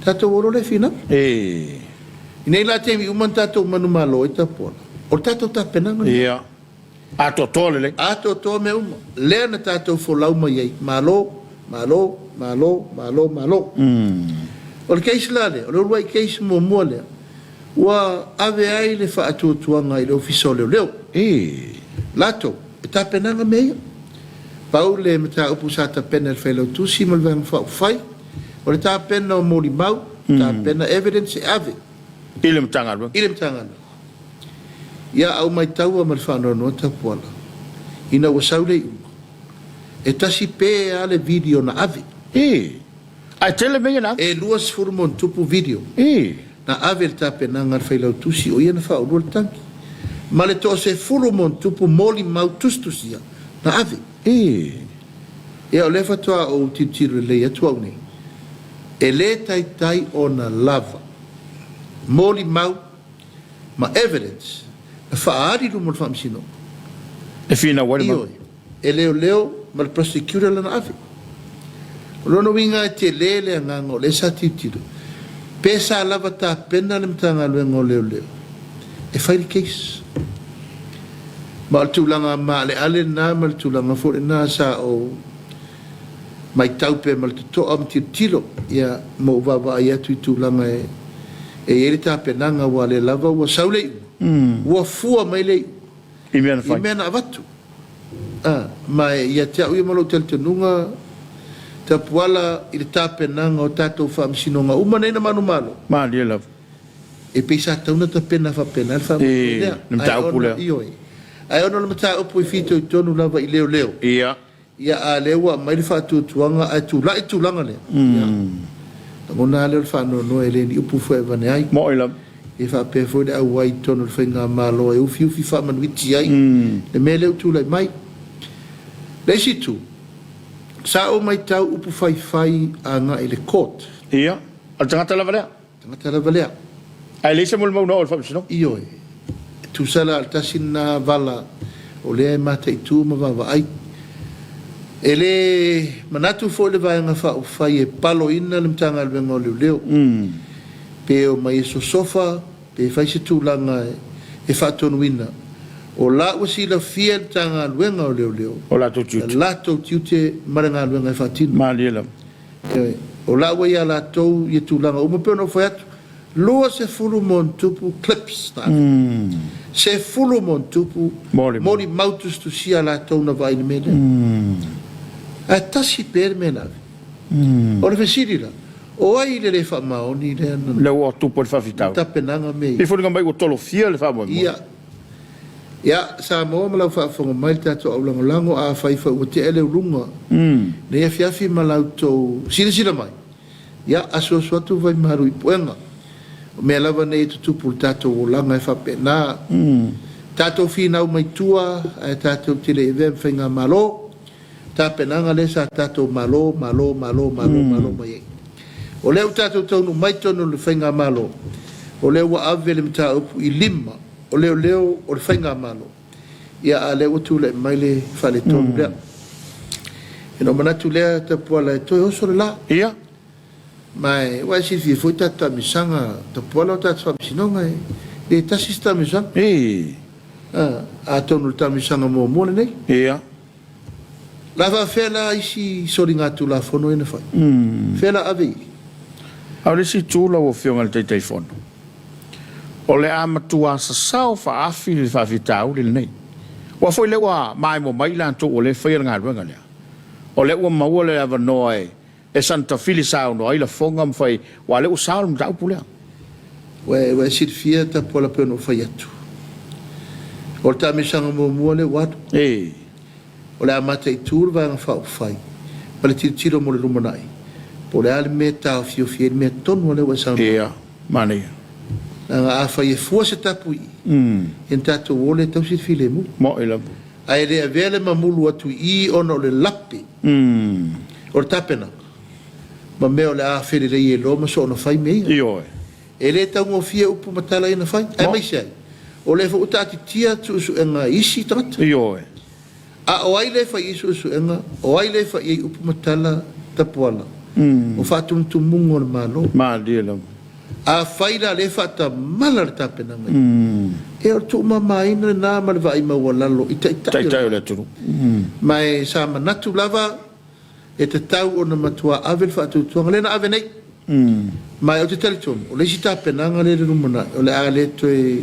Tatou o loa lea e finau. I nei la taimi uma na tatou manumalo ai Tapuala, o le tatou tapenaga lena. Ia. Atoatoa lelei. Atoatoa mea uma. Lea na tatou folau mai ai, Malo, Malo, Malo, Malo, Malo. O le case la lea, o le uluai case muamua lea, ua ave ai le faatuatuaga i le Ofisa o Leoleo. Latou, e tapenaga mea ia. Pau le mataupu sa tapena e le Failautusi ma le Vaega Faaupufai, o le tapena o molimau, tapena evidence e ave. I le Matagaluega. I le Matagaluega. Ia, a ou maitaua ma le faanoanoa Tapuala, ina ua sau le iuga, e tasi pe a le video na ave. Ae tele mea ia na ave. E 20 ma ona tupu video. Na ave i le tapenaga a le Failautusi, o ia na faaulua le tagi. Ma le toasefulu ma ona tupu molimau tusitusia na ave. Ia, o lea faatoa ou tilotilo lelei atu au nei, e le taitai ona lava molimau ma evidence na faaali i luma o le Faamasinoga. E finau ai le Malo. Ioe, e leoleo ma le prosecutor lana ave. O lona uiga e tele le agaga o lea sa tilotilo pe sa lava tapena le Matagaluega o Leoleo e fai le case. Ma o le tulaga maaleale lena ma le tulaga foi lena sa ou matau pea ma le totoa ma tilotilo, ia, ma ou vaavaai atu i tulaga e i ai le tapenaga aua o lea lava ua sau le iuga, ua fua mai le iuga I mea na fai. I mea na avatu. A, ma e ia te au ia ma lou talitonuga, Tapuala i le tapenaga o tatou faamasinoga uma nei na manumalo. Malie lava. E pei sa tatau ona tapena faapena le faamoemoe lea. Le mataupu lea. Ioe. Ae ona o le mataupu e fitoitonu lava i leoleo. Ia. Ia, a lea ua aumai le faatuatuaga ae tulai le tulaga lea, ia, lagona lava lea o le faanoanoa e le ni upu foi e avane ai. Moni lava. E faapea foi le auai i totonu o le faigamalo e ufiufi faamanuiti ai le mea lea ua tulai mai. Le isi itu, sa ou matau upu faifai agai i le court. Ia, o le tagata lava lea. Tagata lava lea. Ae leai se molimau na oo i le Faamasinoga? Ioe. E tusa la o le tasi lena vala o lea e mataitu ma vaavaai. E le manatu foi le Vaega Faaupufai e paloina le Matagaluega o Leoleo, pe omai e sosofa, pe fai se tulaga e faatonuina. O la ua silafia e le Matagaluega o Leoleo o latou tiute, latou tiute ma le galuega e faatino. Malie lava. Ioe, o la ua ia latou ia tulaga uma, pei ona ou fai atu, 20 ma ona tupu clips na ave, sefulu ma ona tupu molimau tusitusia a latou na vaai i le mea lea. Ae tasi pea le mea na ave. O le fesili la, o ai le le faamaoni lea na Lea ua tupu ai le faafitauli. tapenaga mea ia? E foliga mai ua tolofia le faamoemoe. Ia. Ia, Samoa ma lau faafofoga mai le tatou aulagolago, afai foi ua tea le uluga nei afiafi ma la outou silasila mai, ia, asuasu atu vaimalu i puega. O mea lava nei e tutupu i le tatou olaga e faapena. Tatou finau mai tua ae tatou te le i avea ma faigamalo, tapenaga lea sa tatou malo, malo, malo, malo, malo mai ai. O lea ua tatou taunuu mai totonu o le faigamalo, o lea ua ave le mataupu i lima o leoleo o le faigamalo, ia a lea ua tulai mai le faaletonu lea. Ona ou manatu lea Tapuala e toe oso le la. Ia. Ma e, ua e silafia foi tatou taamilosaga Tapuala o tatou faamasinoga e le tasi se taamilosaga. Atonu o le taamilosaga muamua lenei. Ia. La faafefea la isi soligatulafono ia na fai? Fea la ave i ai? A o le isi itu lau Afioga i le Taitaifono, o le a matua sasao faaafi le faafitauli lenei. Aua foi lea ua maemo mai i latou o lea e faia le galuega lea. O lea ua maua le avanoa e e sanatafili saunoa ai lafoga ma fai, aua o lea ua sao le mataupu lea. Ua e, ua e silafia Tapuala pei ona ou fai atu. O le taamilosaga muamua lea ua alu. Ē. O le a mataitu le Vaega Faaupufai ma le tilotilo mo le lumanai, po o le a le mea e taofiofi ai le mea tonu lea ua e saunoa ai. Ia, manaia. Leaga afai e fua se tapu i i, ia ona tatou o lea e tausi le filemu. Mo'i lava. Ae le avea le mamulu atu i i ona o le lape o le tapenaga ma mea o le a felelei ai loa ma soona fai mea ia. Ioe. E le taugofie upu ma tala ia na fai, aemaise ai o lea foi ua taatitia suesuega a isi tagata. Ioe. A o ai lea e fai i ai suesuega, o ai lea e fai i ai upu ma tala tapuala? O faatumutumuga o le Malo. Malie lava. Afai la o lea e faatamala le tapenaga ia, ia o le tuumamaina lena ma le vaai maualalo i taitai o le atunuu. Ma e sa manatu lava e tatau ona matua ave le faatuatuaga lea na ave nei. Ma ou te talitonu, o le isi tapenaga lea i le lumanai, o le a le toe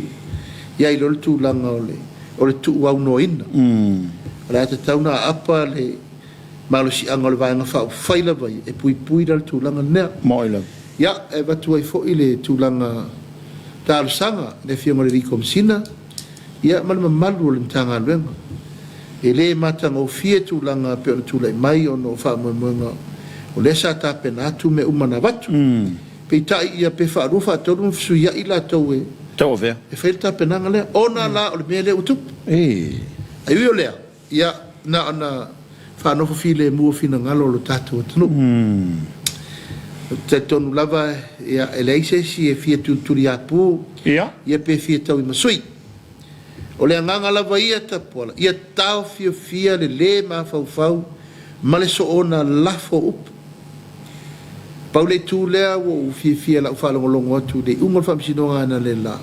i ai loa le tulaga o le, o le tuuaunoaina. O le a tatau ona aapa le malosiaga o le Vaega Faaupufai lava ia, e puipui la le tulaga lea. Mo'i lava. Ia, e avatu ai foi le tulaga talosaga i le Afioga i le Alii Komesina, ia ma le mamalu o le Matagaluega. E le matagofie tulaga e pei ona tulai mai ona o faamoemoega o lea sa tapena atu mea uma na avatu. Peitai ia pe faalua faatolu ona fesuiai latou e Tauavea. e fai le tapenaga lea ona la o le mea lea ua tupu. Ae ui o lea, ia na ona faanofo filemu o finagalo o lo tatou atunuu. Ou te talitonu lava ia e leai se isi e fia tulituliapu ia pe fia tauimasui. O le agaga lava ia Tapuala, ia taofiofia le lē mafaufau ma le soona lafo o upu. Pau le itu lea ua ou fiafia i lau faalogologo atu i le iuga o le Faamasinoga analeila,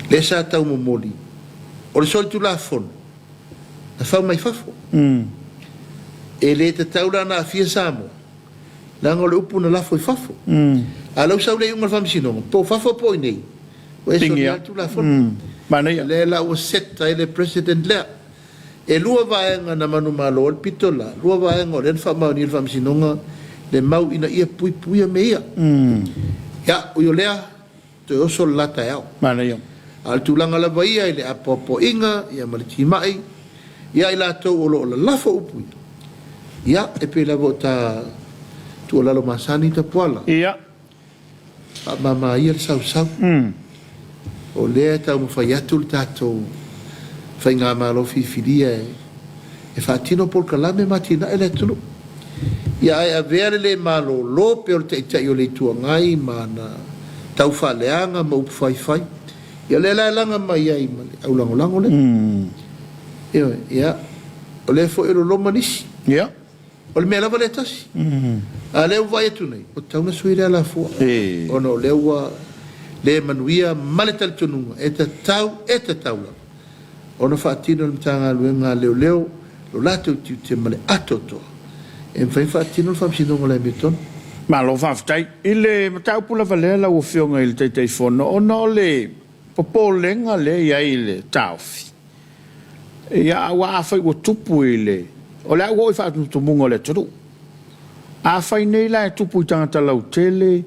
lea sa taumomoli, o le solitulafono na fau mai fafo. E le tatau la ona aafia Samoa, leaga o le upu na lafo i fafo. A o lea ua sau le iuga o le Faamasinoga, po o fafo po o inei, ua e solia le Tulafono. Manaia. Lea la ua set ai le precedent lea. E lua vaega na manumalo ai le pito la, lua vaega o lea na faamaonia e le Faamasinoga le mau ina ia puipuia mea ia. Ia, ui o lea, toe oso le la taeao. Manaia. A o le tulaga lava ia i le apoapoaiga ia ma le timai ia i latou o lo o lalafo upu ia, ia, e pei lava o ta tuualalo masani Tapuala. Ia. Faamama ia le sausau. O lea e taumafai atu le tatou Faigamalo filifilia e faatino polokalame ma atinae le atunuu. Ia ae avea le le malolo pea o le Taitai o le Itu Agai ma ana taufaaleaga ma upu faifai. Ia o lea la e laga mai ai ma le aulagolago lea. Ioe, ia, o lea foi e loloma nisi. Ia. O le mea lava lea e tasi. A o lea ua vaai atu nei, ua tatau ona sui le alafua, ona o lea ua le manuia ma le talitonuga e tatau, e tatau lava ona faatino e le Matagaluega a Leoleo lo latou tiute ma le atoatoa e mafai ona faatino le Faamasinoga o le Amiotonu. Malo faafetai. I le mataupu lava lea lau Afioga i le Taitaifono, ona o le popolega lea e i ai i le taofi, Ia, aua afai ua tupu i le, o le a ua oo i faatumutumuga o le atunuu. Afai nei la e tupu i tagata lautele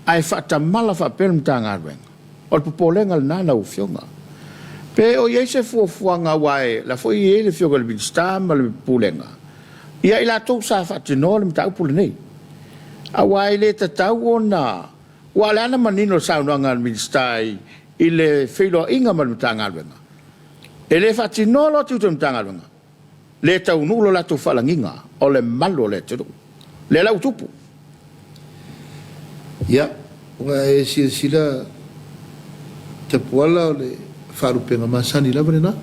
ae faatamala faapea le Matagaluega, o le popolega lena lau Afioga. Pe o i ai se fuafuaga aua e la foi e i ai le Afioga i le Minisita ma le Pulega, ia i latou sa faatinoa le mataupu lenei. Aua e le tatau ona, aua o lea na manino le saunoaga a le Minisita i le feiloaiga ma le Matagaluega, E le faatinoa loa tiute o le Matagaluega, le taunuu lo latou faalagiga o le malu o le atunuu. Lea la ua tupu. Ia, ua e silasila Tapuala o le faalupega masani lava lena.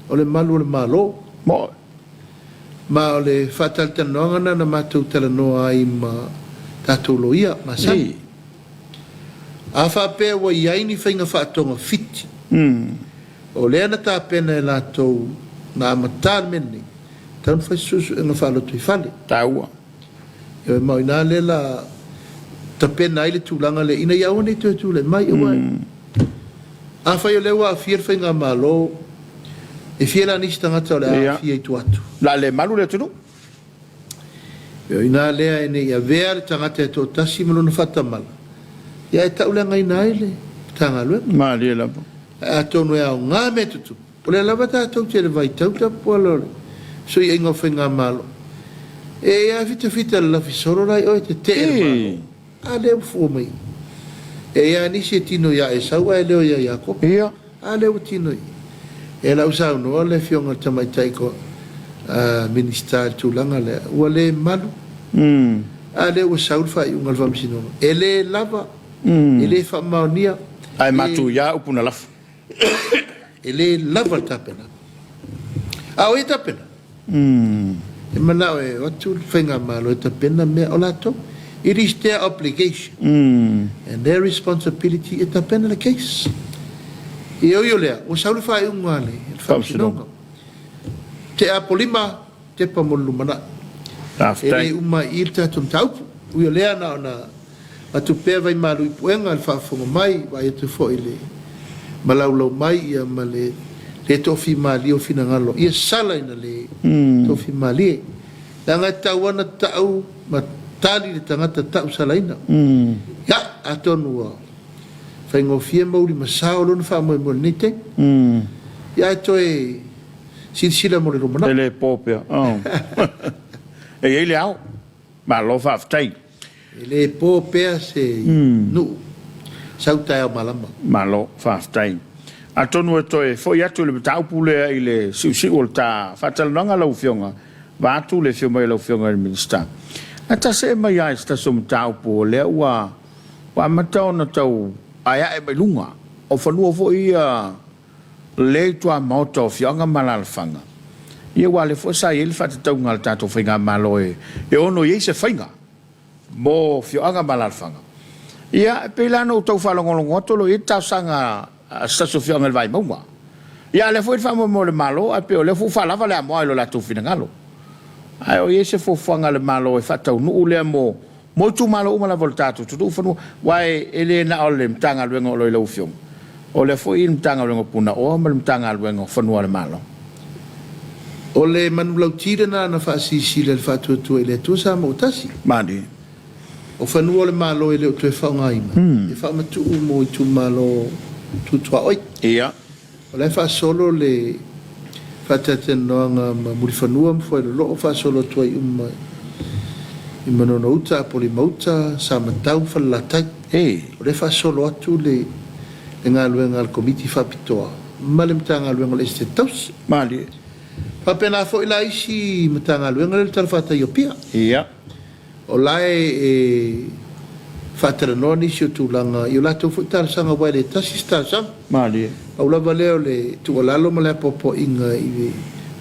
O le malu o le Malo. Moe. Ma o le faatalatalanoaga lena na matou talanoa ai ma tatou loia masani. A faapea ua i ai ni faiga faatogafiti, o lea na tapena e latou na amata le mea lenei, tatau ona fai se suesuega faalotoifale. Taua. Ioe, ma o ina lea la tapena ai le tulaga lea ina ia aua ne i toe tulai mai. Aua afai o lea ua aafia le faigamalo, e fia la nisi tagata o le a aafia i tua atu? O le a le malu le atunuu. O i ina lea e ne i avea le tagata e toatasi ma lona faatamala. Ia e tauleagaina ai le Matagaluega. Malie lava. Ae atonu e aoga mea tutupu, o lea lava tatou te i le vaitau tapuala o le fesuiaiga o faigamalo. E a fitafita lalafi solo la i oe tetee le Malo. A lea ua fua mai. E i ai lava nisi e tino ia Esau ae leo ia Iakopo. A lea ua tino i. E lau saunoa le afioga i le Tamaitai Minisita i le tulaga lea, ua le malu. A lea ua sau le faaiuga a le Faamasinoga, e le lava, e le faamaonia. Ae matuia upu na lafo. E le lava le tapenaga. A o ai e tapena? E manao e o atu le Faigamalo e tapena mea o latou. It is their obligation and their responsibility e tapena le case. E ui o lea, ua sau le faaiuga a le Faamasinoga. Te Apolima, Tepa mo le lumanai. E le uma ai i i le tatou mataupu. Ui o lea, na ona Atu pea vaimalu i puega le faafofoga mai, vaai atu foi i le malaulau mai ia ma le le toafimalie o finagalo ia sala ina le toafimalie. Leaga e tatau lava ona tau ma tali le tagata tau salaina. Ia, atonu ua faigofie ma uli ma sao lona faamoemoe i lenei taimi. Ia ae toe silasila mo le lumanai. E le po pea. E i ai le ao. Malo faafetai. E le po pea se nuu sau taeao malama. Malo faafetai. Atonu e toe foi atu i le mataupu lea i le siusiu o le ta faatalanoaga lau Afioga, vaeatu le afio mai o lau Afioga i le Minisita. Ae ta see mai lava i se tasi o mataupu o lea ua amata ona tau aeae mai luga o fanua foi ia le tuamaota o afioaga ma alaalafaga, ia aua o lea foi sa i ai le faatatauga a le tatou faigamalo e ono i ai se faiga mo afioaga ma alaalafaga. Ia, e pei la ona ou tau faalogologo atu o lo o i ai le talosaga a se tasi o afioaga i le Vaimauga. Ia, a o lea foi e i ai le faamoemoe o le Malo, ae pei o lea foi ua faalava le amoa i lo latou finagalo. Ae o i ai se fuafuaga a le Malo e faataunuu lea mo Mo itumalo uma lava o le tatou atunuu fanua, aua e le na o le Matagaluega o lo o i lau Afioga, o lea foi i le Matagaluega o Punaoa ma le Matagaluega o Fanua a le Malo. O le manulauti lena na faasilasila e le Faatuatua i le Atua Samoa Tasi. Malie. O fanua o le Malo e le o toe faaaogaina, e faamatuu mo itumalo tutuaoi. Ia. O la e faasolo le faatalatalanoaga ma Mulifanua ma Fuailoloo faasolo atu ai uma i Manono Uta, Apolima Uta, Samatau ma Falelatai. O lea e faasolo atu le galuega a le Komiti Faapitoa ma le Matagaluega o le Esetete Tausi. Malie. Faapena foi la isi Matagaluega lea i le talafatai o Apia. Ia. O la e faatalanoa nisi o tulaga i o latou foi talosaga aua e le tasi se talosaga. Malie. Pau lava lea o le tuualalo ma le apoapoaiga i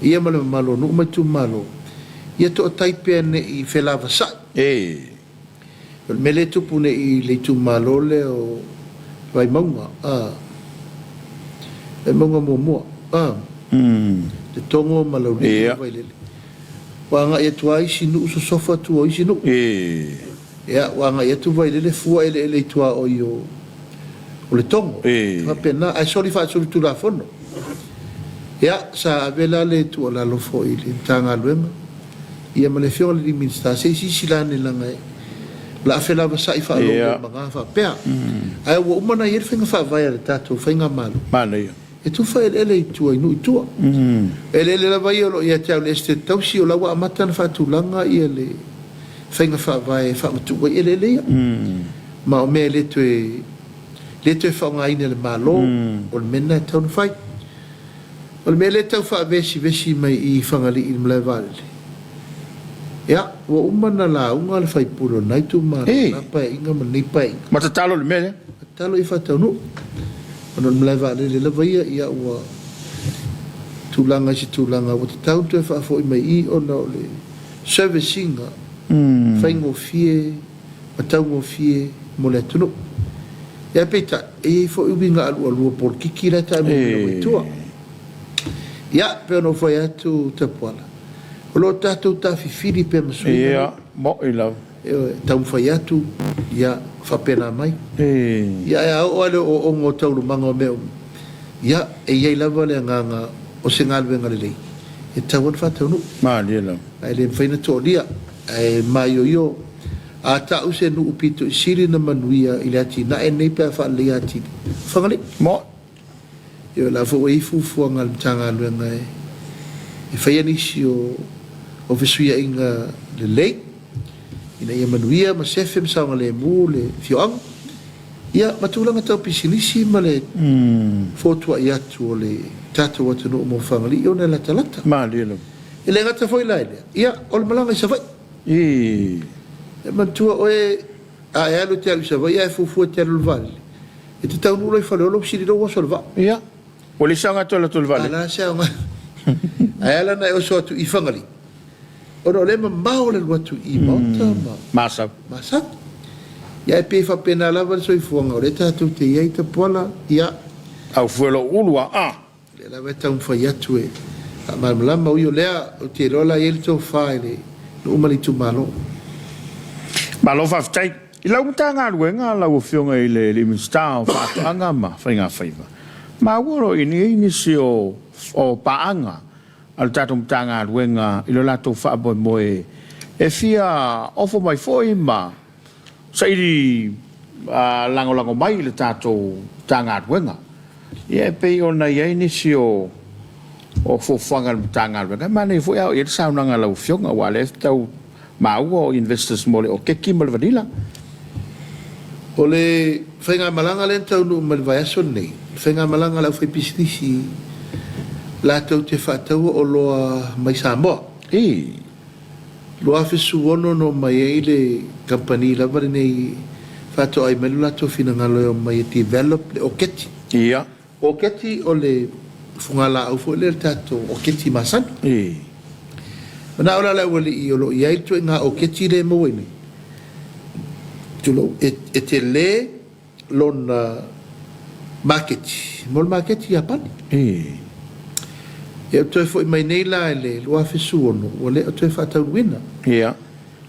ia ma le mamalu o nuu ma itumalo, ia toatai pea ne i felavasai. E. O le mea lea e tupu nei i le itumalo lea o Vaimauga, a. Vaimauga muamua, a. Letogo ma Laulii ma Vailele. Ua agai atu lava isi nuu sosofa tua o isi nuu. Ia, ua agai atu Vailele fua eleele i tuaoi o Letogo. E faapena, ae soli faasolitulafono. Ia, sa ave la le tuualalo foi i le Matagaluega, ia ma le Afioga i le Minisita, se i silasila ane leaga o le a felavasai faaloulemaga faapea. Ae ua uma ona i ai le faiga faavae a le tatou Faigamalo. Manaia. E tufa eleele i tua i nuu i tua. O eleele lava ia o lo o ia te au i le Esetete Tausi, o la ua amata ona faatulaga ia le faiga faavae e faamatuu ai eleele ia. Ma o mea e le toe le toe faaaogaina e le Malo, o le mea lena e tatau ona fai. O le mea lea e tau faavesivesi mai i Fagalii i le malae vaalele, ia, ua uma ona lauga le sui usufono o lena itumalo, lena Paeaiga ma lenei Paeaiga. Ma tatalo i le mea lea. Tatalo ia faataunuu. Ona o le malae vaalele lava ia, ia ua tulaga i se tulaga ua tatau ona toe faafoi mai i i ona o le service ina faigofie ma taugofie mo le atunuu. Ia ae peitai, e i ai foi uiga alualua polokiki la e taamilo mai tua. Ia, pei ona ou fai atu Tapuala, o lo o tatou tafifili pea ma suiga nei. Ia, mo'i lava. Ioe, taumafai atu, ia faapena mai. Ia ae a oo lava i le ooooga o taualumaga o mea uma, ia, e i ai lava le agaga o se galuega lelei e tatau ona faataunuu. Malie lava. Ae le mafai ona toalia, ae maioio. A ta'u se nuu pito i sili ona manuia i le atinae lenei pe a faaleleia atili? O Fagalii. Mo. Ioe, o la foi ua i ai fuafuaga a le Matagaluega e faia nisi o o fesuiaiga lelei ina ia manuia ma sefe ma saogalemu le afioaga, ia ma tulaga tau pisinisi ma le fotuai atu o le tatou atunuu mo Fagalii ona e latalata. Malie lava. E le gata foi la i lea, ia o le malaga i Savaii. Ii. E manatua oe a e alu e te alu i Savaii ae fuafua e te alu i le vaalele, e te taunuu loa i Faleolo ua sili lou oso i le vaa. Ia. Ua leai se aoga e toe alu atu i le A vaalele. o le a se aoga? Ae ala ona e oso atu i Fagalii, ona o lea e mamao le alu atu i Maota ma Masau. Masau. Ia e pei e faapena lava le soifuaga o lea tatou te i ai Tapuala, ia. Au fue lou ulu a a. O lea lava e taumafai atu e faamalamalama, ui o lea, ou te iloa la e i ai le tofa i le nuu ma le itumalo. Malo faafetai i lau Matagaluega lau Afioga i le Minisita o Faatoaga ma Faigafaiva. Maua o lo o i ai nisi o paaga a le tatou Matagaluega i lo latou faamoemoe e fia ofo mai foi ma saili lagolago mai i le tatou Matagaluega. Ia e pei ona i ai nisi o fuafuaga a le Matagaluega, e manaia foi a oo i ai le saunoaga a lau Afioga, aua o lea e tau maua o investors mo le okeki ma le vanilla. O le faigamalaga lea na taunuu mai le vaiaso lenei, o le faigamalaga a le aufaipisinisi latou te faataua oloa mai Samoa. I. 2016 na omai ai le kamupani lava lenei faatoai mai lo latou finagalo e omai e develop le oketi. Ia. Oketi o le fugalaau foi lea le tatou oketi masani. I. Manao la le aualii o lo o i ai le ituaiga oketi lea e maua i inei, tulou, e tele lona maketi mo le maketi Iapani. Ia ua toe foi mai nei la i le 2016 ua le o toe faataunuuina. Ia.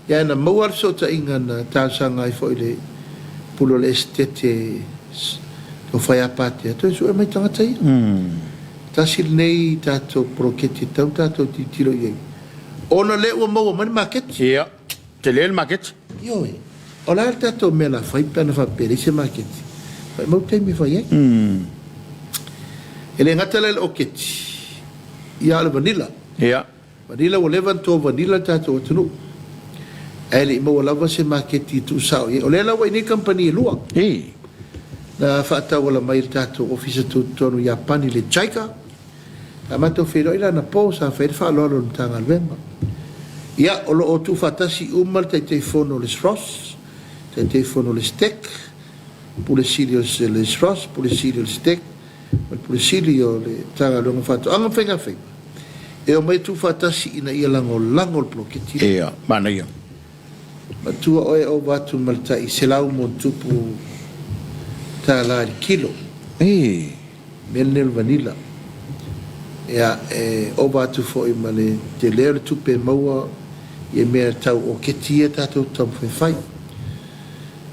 Ia na maua le fesootaiga na talosaga ai foi i le pule o le Esetete o Faiapatea toe sue mai tagata ia. Tasi lenei tatou poloketi e tatau ona tatou tilotilo i ai ona lea ua maua mai le maketi. Ia. Tele le maketi. Ioe. O le a le tatou mea o le a fai pe ana faapea e leai se maketi? Maimau taimi e fai ai. E le gata la i le oketi, ia a o le vanilla. Ia. Vanilla ua leva ona to vanilla le tatou atunuu ae le i maua lava se maketi e tuusao i ai. O lea la ua i nei kamupani e lua. I. Na faatauala mai e le tatou Ofisa Tutotonu i Iapani le JICA. Sa matou feiloai la anapo, sa fai ai le faaaloalo a le Matagaluega. Ia, o lo o tuufaatasi uma le Taitaifono o le SROS, Taitaifono o le STEC, Pule Sili o le SROS, Pule Sili o le STEC ma le Pule Sili o le Matagaluega o Faatoaga ma Faigafaiva e omai e tuufaatasi ina ia lagolago le poloketi lea. Ia, manaia. Matua oe ova atu ma le tai $100+ i le kilo. Ii. Mea lenei o le vanilla. Ia, e ova atu foi ma le tele o le tupe e maua i mea tau oketi ia tatou te taumafai e fai.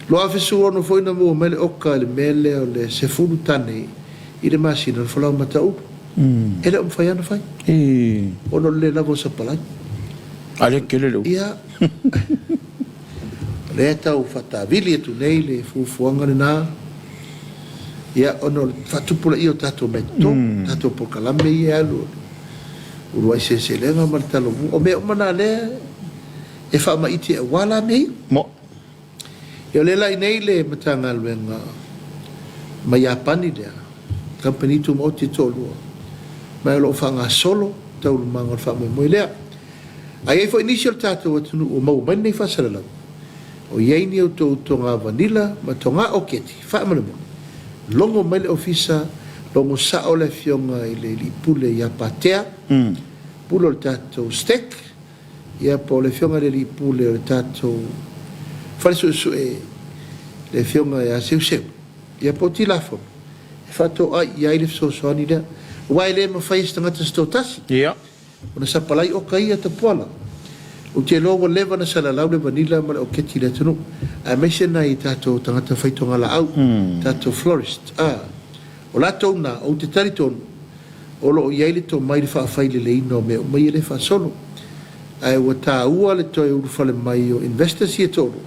2016 foi na maua mai le oka i le mea lea o le 10 tane i le masina o le falaoamata ulu. E le o mafai lava ona fai. Ona o le le lava o sapalai. A lea tele le ulu. Ia, o lea e tau faatavili atu nei le fuafuaga lena. Ia, ona o le faatupulaia o tatou meatoto, tatou polokalame ia e alu, o le uluai seleselega ma le talomua, o mea uma na lea e faamaite aua la mea ia. Mo. Ia, o lea la i inei le Matagaluega mai Iapani lea, kamupani tumaoti e toalua, ma o lo o faagasolo taualumaga o le faamoemoe lea. A i ai foi nisi o le tatou atunuu ua maua mai lenei faasalalau, O i ai ni outou toga vanilla ma toga oketi, faamolemole, logo mai le ofisa, logo sao le afioga i le alii pule ia Patea, pule o le tatou STEC, ia po o le afioga i le alii pule o le tatou fale suesue le afioga ia Seuseu, ia po o Tilafono, e faatoai i ai le fesoasoani lea, aua e le mafai e se tagata se toatasi. Ia. Ona sapalai oka ia tapuala. Ou te iloa ua leva ona salalau le vanilla ma le oketi i le atunuu, aemaise nai tatou tagata faitogalaau, tatou florist. A, o latou na, ou te talitonu, o lo o i ai le tomai i le faafaileleina o mea uma ia lea e faasolo. Ae ua taua le toe ulufale mai o investors ia e toalua.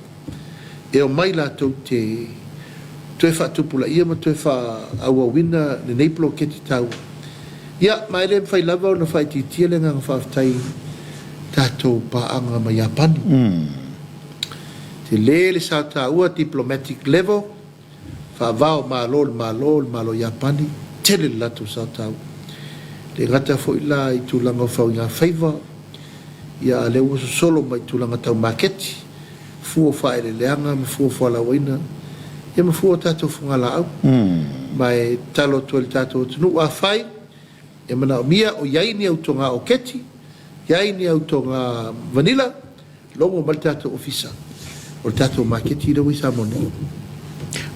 e omai latou te toe faatupulaia ma toe faaauauina lenei poloketi taua. Ia, ma e le mafai lava ona faaitiitia le agaga faafetai i tatou paaga ma Iapani. Tele le sao taua, diplomatic level, faava o Malo i le Malo, le Malo o Iapani, tele le latou sao taua. E le gata foi la i tulaga o fauigafaiva, ia a o lea ua sosolo mai i tulaga tau maketi, fua o faaeleeleaga ma fua o fualaauaina, ia ma fua o tatou fugalaau. Ma e tatalo atu ai i le tatou atunuu, afai e manaomia o i ai ni au toga oketi, i ai ni au toga vanilla, Logo mai le tatou ofisa o le tatou maketi lea ua i Samoa nei.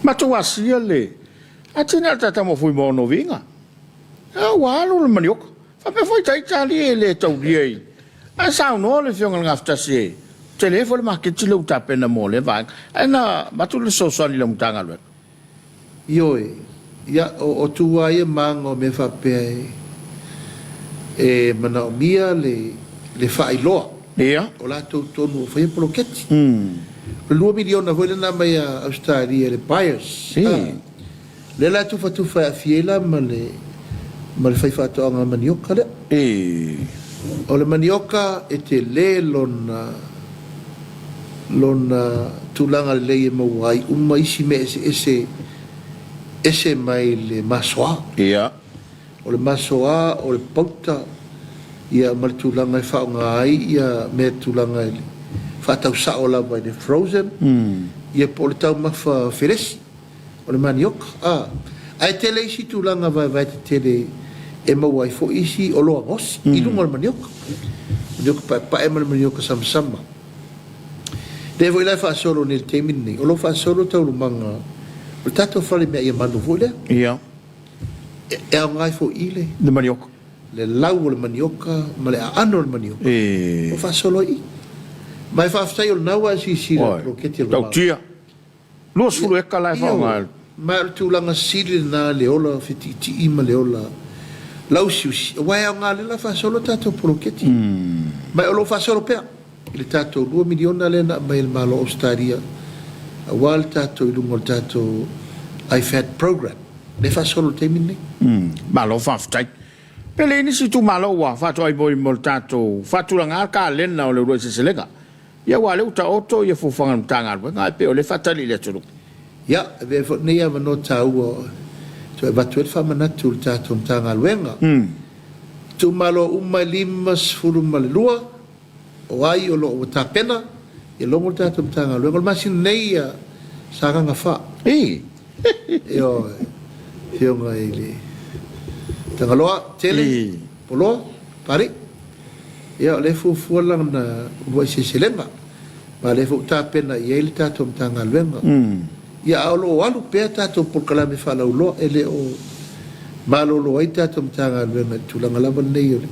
Matou asia le atinae o le tata mo Fuimaono Viga. A ua alu le manioka. Faapea foi ita alii e le taulia i. Ae saunoa le afioga i le Gafatasi e tele foi le maketi lea ua tapena mo lea vaega. Ae na avatu le fesoasoani i lau Matagaluega. Ioe, ia, o tu lava ia ma aga o mea faapea e manaomia le faailoa. Ia. O latou tonu o faia poloketi. O le $2 miliona foi lea na aumai a Ausetalia i le buyers. Ii. Lea la e tufatufa e aafia ai la ma le ma le faifaatoaga manioka lea. Ii. O le manioka e tele lona lona tulaga lelei e maua ai uma isi mea eseese ese mai le masoa. Ia. O le masoa, o le pauta, ia ma le tulaga e faaaoga ai ia mea tulaga i le faatau sao lava i le frozen, ia po o le taumafa felesi. O le manioka, a. Ae tele isi tulaga vaevae tetele e maua ai foi isi oloa gaosi i luga o le manioka. Manioka paepae ma le manioka samasama. Lea foi la e faasolo nei i le taimi lenei, o lo o faasolo taualumaga o le tatou fale meaai manu foi lea. Ia. E aoga ai foi i le. Le manioka. Le lau o le manioka ma le aano o le manioka. E. O faasolo ai i i. Ma e faafetai o lena ua e silasila i le poloketi a le Malo. Tautia. 20 eka la e faaaoga e. Ma o le tulaga sili lena le ola fetiitii ma le ola lausiusi, aua e aoga lea la faasolo tatou poloketi. Ma o lo o faasolo pea i le tatou $2 miliona lea na aumai e le Malo o Ausetalia aua le tatou i luga o le tatou IFAD program lea e faasolo i le taimi lenei. Malo faafetai. Pe leai nisi itumalo ua faatoai mo le tatou faatulaga kalena o le uluai seleselega. Ia aua o lea ua taoto ia fuafuaga a le Matagaluega ae pei o lea e faatali i le atunuu. Ia, avea ai foi lenei avanoa taua e toe avatu ai le faamanatu i le tatou Matagaluega. Itumalo uma e 52, o ai o lo o ua tapena, ia logo le tatou Matagaluega. O le masina nei ia Sagaga 4. I. Ioe, Afioga i le Tagaloa Tele, Poloa, Papalii. Ia, o lea e fuafua lana uluai seleselega, ma o lea foi ua tapena i ai le tatou Matagaluega. Ia, a o lo o alu pea tatou polokalame faalauiloa, e le o malolo ai le tatou Matagaluega i le tulaga lava lenei o le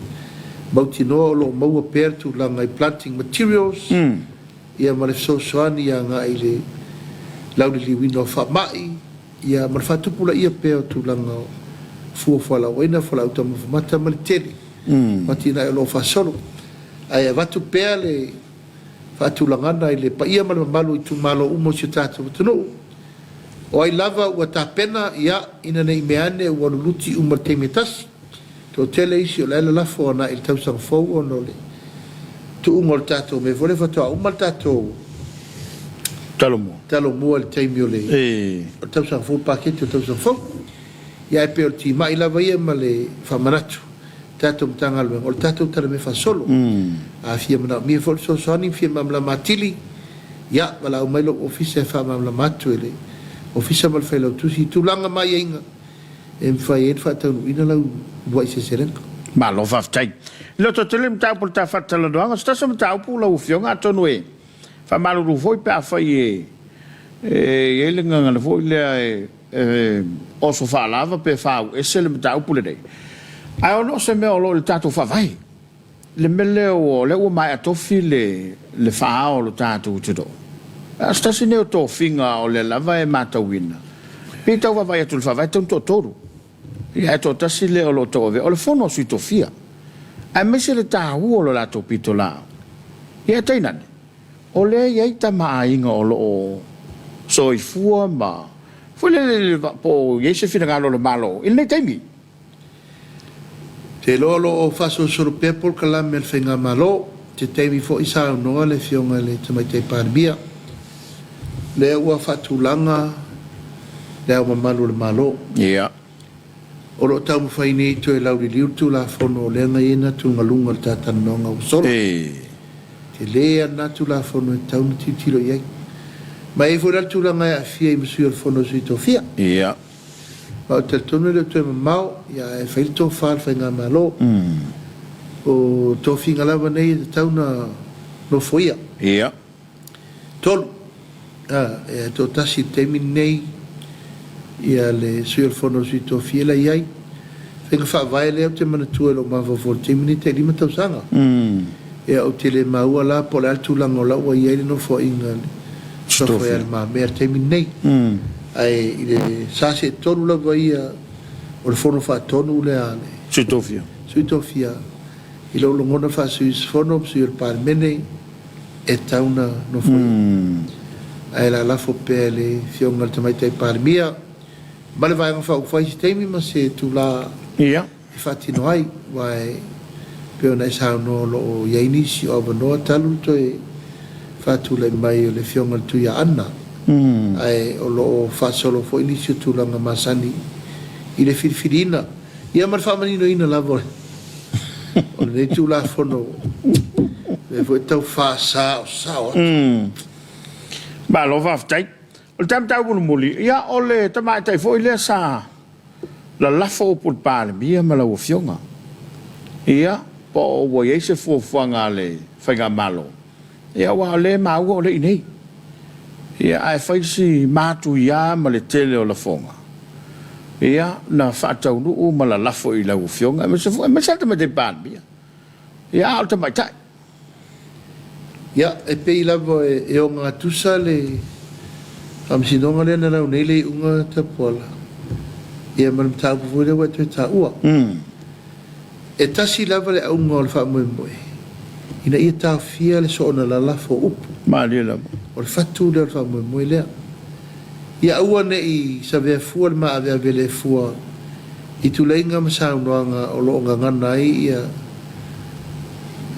mautinoa o lo o maua pea le tulaga i planting materials, ia ma le fesoasoani agai i le lauliliuina o faamai, Ia, ma le faatupulaia pea o tulaga o fua fualaauaina, fualaau taumafa mata ma le tele o atinae o lo o faasolo. Ae avatu pea le faatulagana i le paia ma le mamalu o itumalo uma o si o tatou atunuu, o ai lava ua tapena, ia, ina ne i mea ane ua luluti uma i le taimi e tasi. Toatele isi o la e lalafo agai i le tausaga fou ona o le tuuga o le tatou mea foi lea faatoa uma le tatou Talomua. Talomua i le taimi o le tausaga fou, paketi o le tausaga fou. Ia ae pei o le timai lava ia ma le faamanatu i tatou Matagaluega, o le tatou talamea faasolo. A fia manaomia foi le fesoasoani ma fia malamalama atili, ia valaau mai lou ofisa e faamalamalama atu e le Ofisa ma le Failautusi i tulaga ma aiaiga e mafai ai ona faataunuuina lau uluai seleselega. Malo faafetai. E le o toe tele le mataupu o le ta faatalanoaga. O se tasi o mataupu lau Afioga atonu e faamalulu foi pe afai e i ai le gagana foi lea e oso faalava pe faauese le mataupu lenei. Ae ona o se mea o lo o i le tatou Faavae. Le mea lea o lea ua maea tofi le faa-ao o lo tatou atunuu, a o se tasi lenei o tofiga o lea lava e matauina, pei e tau vaavaai atu i le Faavae e tatau ona toatolu, ae toatasi lea o lo o tauavea, o le Fono a Sui Tofia, aemaise le taua o le latou pitolaau. Ia tainane, o lea e i ai tama aiga o lo o soifua ma foi lele po o i ai se finagalo o le Malo i lenei taimi. Ou te iloa o lo o faasolosolo pea polokalame a le Faigamalo. I se taimi foi saunoa le Afioga i le Tamaitai Palemia, o lea ua faatulaga Le Ao Mamalu o le Malo. Ia. O lo o taumafai nei e toe lauliliu le Tulafono lea na i ai na atugaluga i le ta talanoaga ua sola. Tele lava lena Tulafono e tatau ona tilotilo i ai. Ma e i ai foi la le tulaga e aafia ai ma sui o le Fono a Sui Tofia. Ia. Ma ou te talitonu e le o toe mamao, ia ae fai le tofa a le Faigamalo. O tofiga lava nei e tatau ona nofoia. Ia. 3, a, e toatasi i le taimi lenei ia le Sui o le Fono a Sui Tofia la e i ai. Faiga faavae lea ou te manatua i lou mafaufau i le taimi lenei tai 5 tausaga. Ia ou te le maua la po o le a le tulaga o la ua i ai le nofoaiga a le Suafa ia Le Mamea i le taimi lenei. Ae i le 43 lava ia o le Fono Faatonu lea a le Sui Tofia. Sui Tofia i lou lagona faa-sui usufono ma sui o le Palemene, e tatau ona nofoia. Ae lalafo pea i le Afioga i le Tamaitai Palemia ma le Vaega Faaupufai se taimi ma se itula e faatino ai, aua e pei ona e saunoa o lo o i ai nisi o avanoa talu le toe faatulai mai o le Afioga i le Tuiaana, ae o lo o faasolo foi nisi o tulaga masani i le filifiliina. Ia ma le faamaninoina lava o lenei Tulafono, lea foi e tau faasaosao atu. Malo faafetai. O le taimi taumolimoli, ia o le tamaitai foi lea sa lalafo upu i le Palemia ma lau Afioga. Ia, po o ua i ai se fuafuaga a le Faigamalo Ia aua o lea e maua o lea e i inei. Ia ae fai si matuia ma le tele o lafoga, ia na faataunuu ma lalafo i lau Afioga aemaise foi, aemaise lava le Tamaitai Palemia. Ia a o le tamaitai. Ia, e pei lava e ogatusa le Faamasinoga lea na lau nei le iuga Tapuala, ia ma le mataupu foi lea ua e toe taua. E tasi lava le auga o le faamoemoe, ina ia taofia le soona lalafo o upu. Malie lava. O le fatu lea o le faamoemoe lea. Ia aua ne i savea fua le maaveave le fua i tuleiga ma saunoaga o lo o gagana ai ia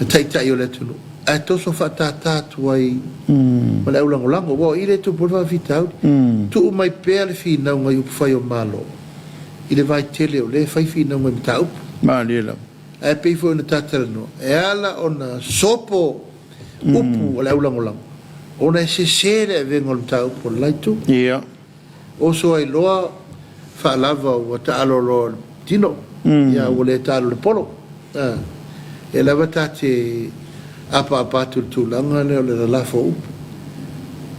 Taitai o le atunuu, ae toso faatātā atu ai ma le aulagolago, aua o i lea e tupu ai le faafitauli. Tuu mai pea le finauga i upufai o Malo. i le vaitele o lea e fai finauga i mataupu. Malie lava. Ae pei foi ona ta talanoa, e ala ona sopo upu a le aulagolago, ona e sese le avega o le mataupu a le la itu. Ia. Oso ai loa faalava ua taalo loa le tino, ia ua le taalo le polo. E lava ta te apaapa atu i le tulaga lea o le lalafo o upu.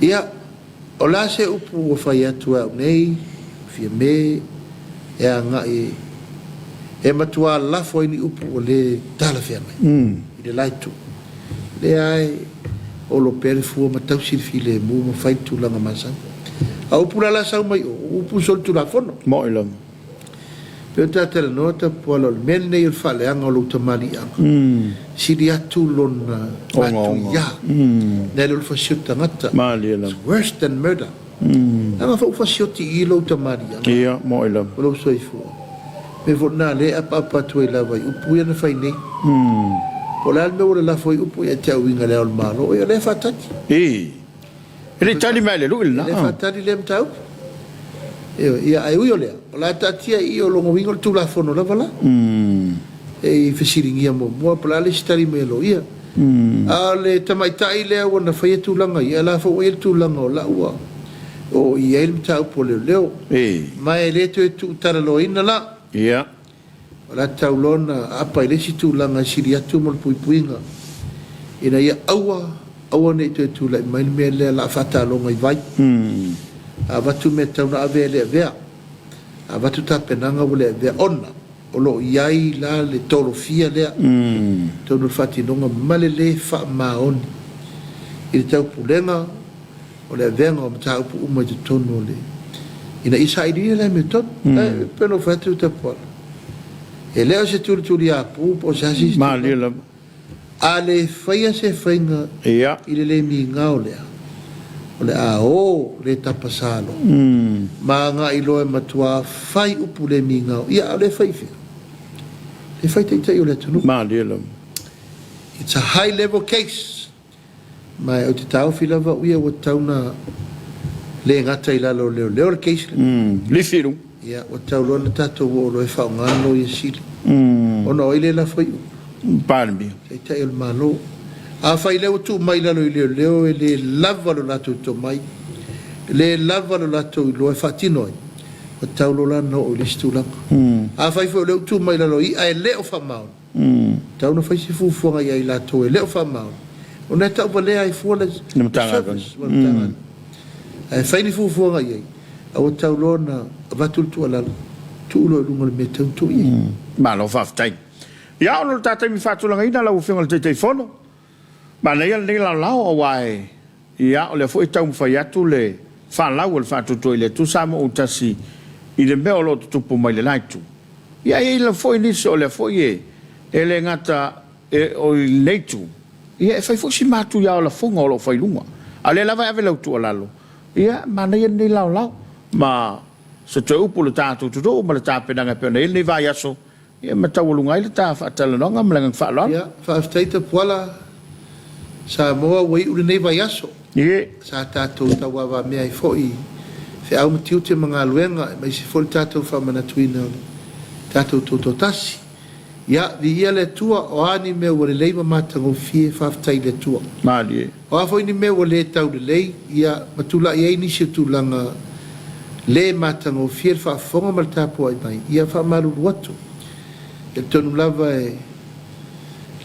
Ia. O le a se upu ua fai atu e au nei, Fiame, e agai e matuā lafo ai ni upu ua le talafeagai i le la itu. Leai, olo pea le fua ma tausi le filemu ma fai le tulaga masani. A o upu la la sau mai o, o upu solitulafono. Mo'i lava. Pei ona ta talanoa Tapuala, o le mea lenei o le faaleaga o lou tamaliiaga, sili atu lona matuia nai lo le fasioti tagata. It's worse than murder. Leaga foi ua fasioti i i lou tamaliiaga ma lou soifua. Mea foi lena lea e apaapa atu ai lava i upu ia na fai nei. Po o le a le mea ua lalafo ai upu ia te au uiga i Le Ao o le Malo, ia o lea e faatali. E le i tali mai le lui lena. E le faatali lea mataupu. Ioe, ia ae ui o lea, o le a taatia i i o lona uiga o le Tulafono lava la. E i fesiligia muamua po o le a le isi tali mai a loia. A o le tamaitai lea ua na faia tulaga ia, o la foi ua i ai le tulaga o la ua oo i ai le mataupu a leoleo. Ma e le toe tuutalaloaina la. Ia. O le a tatau loa ona aapa i le isi tulaga e sili atu mo le puipuiga, ina ia aua, aua ne i toe tulai mai le mea lea o le a faataloga i vai. A avatu mea e tatau ona ave e le avea, a avatu tapenaga ua le avea ona o lo o i ai la le tolofia lea i totonu o le faatinoga ma le le faamaoni i le taupulega o le avega o mataupu uma i totonu o le ina ia sailiia le amiotonu. Ae pei ona ou fai atu Tapuala, e le o se tulituliapu po o se asi Malie lava. A le faia se faiga i le le migao lea, O le a o le tapasā loa. Ma agai loa e matuā fai upu le migao. Ia, a o lea e fai i fea? Lea e fai taitai o le atunuu. Malie lava. It's a high level case. Ma ou te taofi lava au ia ua tatau ona le gata i lalo o leoleo le case lenei. Lifi i luga. Ia, ua tatau loa ona tatou oo loa e faaaoga le Loia Sili. Ona o ai lea e lafo i upu? Palemia. Taitai o le Malo. Afai lea ua tuu mai i lalo i leoleo e le lava lo latou tomai, e le lava lo latou iloa e faatino ai, ua tatau loa la ona oo i le isi tulaga. Afai foi o lea ua tuu mai i lalo i i'a e le o faamaoni, tatau ona fai se fuafuaga ia i latou e le o faamaoni, ona e tauvalea ai fua le service ma le Matagaluega. Ae fai ni fuafuaga i ai, a ua tatau loa ona avatu le tuualalo, tuu loa i luga o le mea e tatau ona tuu i ai. Malo faafetai. Ia ona o le ta taimi faatulagaina lau Afioga i le Taitaifono, manaia lenei laolao aua e, ia o lea foi e taumafai atu le falau a le faatuatua i le Atua Samoa ua tasi i le mea o lo o tutupu mai le la itu. Ia e i ai lava foi nisi o lea foi e, e le gata e, o i lenei itu, ia e fai foi si matuia o lafoga o lo o fai i luga. A o lea lava e ave lau tuualalo, ia manaia lenei laolao ma se toe upu i le tatou atunuu ma le tapenaga e pei ona i ai lenei vaiaso, Ia ma taualuga ai le ta faatalanoaga ma le agaga faaaloalo. Ia, faafetai Tapuala, Samoa ua iu lenei vaiaso. Ie. Sa tatou tauavamea ai foi i feau ma tiute ma galuega aemaise foi le tatou faamanatuina o le tatou Tutoatasi. Ia, viia le Atua, o a ni mea ua lelei ma matagofie, faafetai i le Atua. Malie. O a foi ni mea ua le taulelei, ia, ma tulai ai nisi o tulaga le matagofie le faafofoga ma le tapuai mai, ia faamalulu atu. E talitonu lava e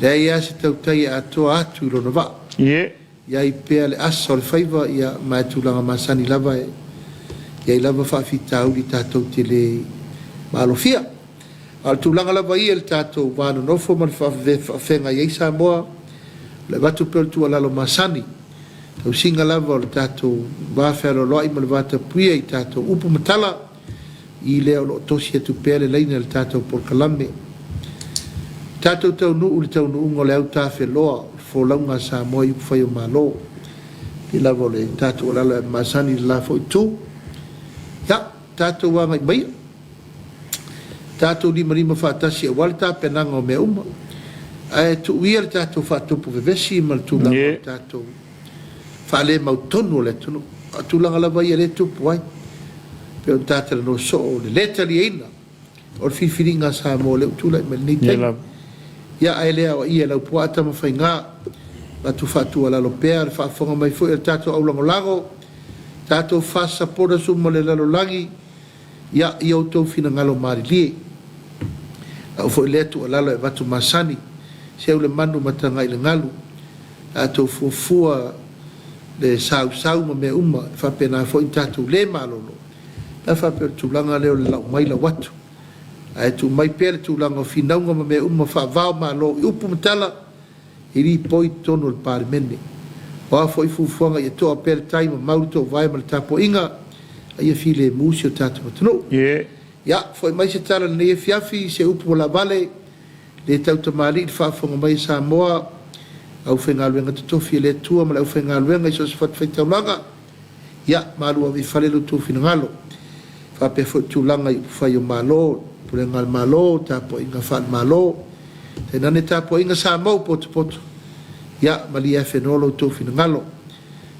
leai lava se tautai e atoa atu i lona vaa. Ie. I ai pea le asa o le faiva, ia, ma e tulaga masani lava e i ai lava faafitauli tatou te le maalofia. A o le tulaga lava ia i le tatou va nonofo ma le faafeagai ai Samoa, o le avatu pea o le tuualalo masani, tausiga lava o le tatou va fealoaloai ma le va tapuia i tatou upu ma tala, i lea o lo o tosi atu pea le laina i le tatou polokalame. Tatou taunuu i le taunuuga o le au tafeloa o le folauga a Samoa i upufai o Malo. Pei lava o le tatou tuualalo e ave masani i le la foi itu. Ia, tatou agai maia. Tatou limalima faatasi aua le tapenaga o mea uma, ae tuu ia le tatou faatupu vevesi ma le tulaga o le tatou faale-mautonu o le atunuu. A o tulaga lava ia lea e tupu ai, pei ona ta talanoa soo, o le le taliaina o le filifiliga a Samoa o lea ua tulai mai lenei taimi. Ia, ae le aoaia e Laupua Tamafaiga, avatu faatuualalo pea le faafofoga mai foi a le tatou aulagolago, tatou FAST supporters uma o le lalolagi, Ia, i outou finagalo malilie. Lau foi lea tuualalo e avatu masani, seu le manu ma tagai i le galu, a outou fuafua le sausau ma mea uma, e faapena foi ni tatou le malolo, pe a faapea o le tulaga lea o le lau mai lau atu. Ae tuu mai pea le tulaga o finauga ma mea uma faava-o-Malo i upu ma tala, i lipoi i totonu o le Palemene. O a foi fuafuaga ia toa pea le tai ma mau le toovae ma le tapuaiga, a ia filemu si o tatou atunuu. Ia, foi mai se tala i lenei afiafi, se upu ua laavale, le tau tamalii i le faafofoga mai a Samoa, aufaigaluega totofi a le Atua ma le aufaigaluega i so o se fatafaitaulaga. Ia, malu ave i fale lo outou finagalo. E faapea foi le tulaga i upufai o Malo, Pulega a le Malo, tapuaiga faale-Malo, tainane tapuaiga Samoa ua potopoto. Ia, malie afenoa lo outou finagalo.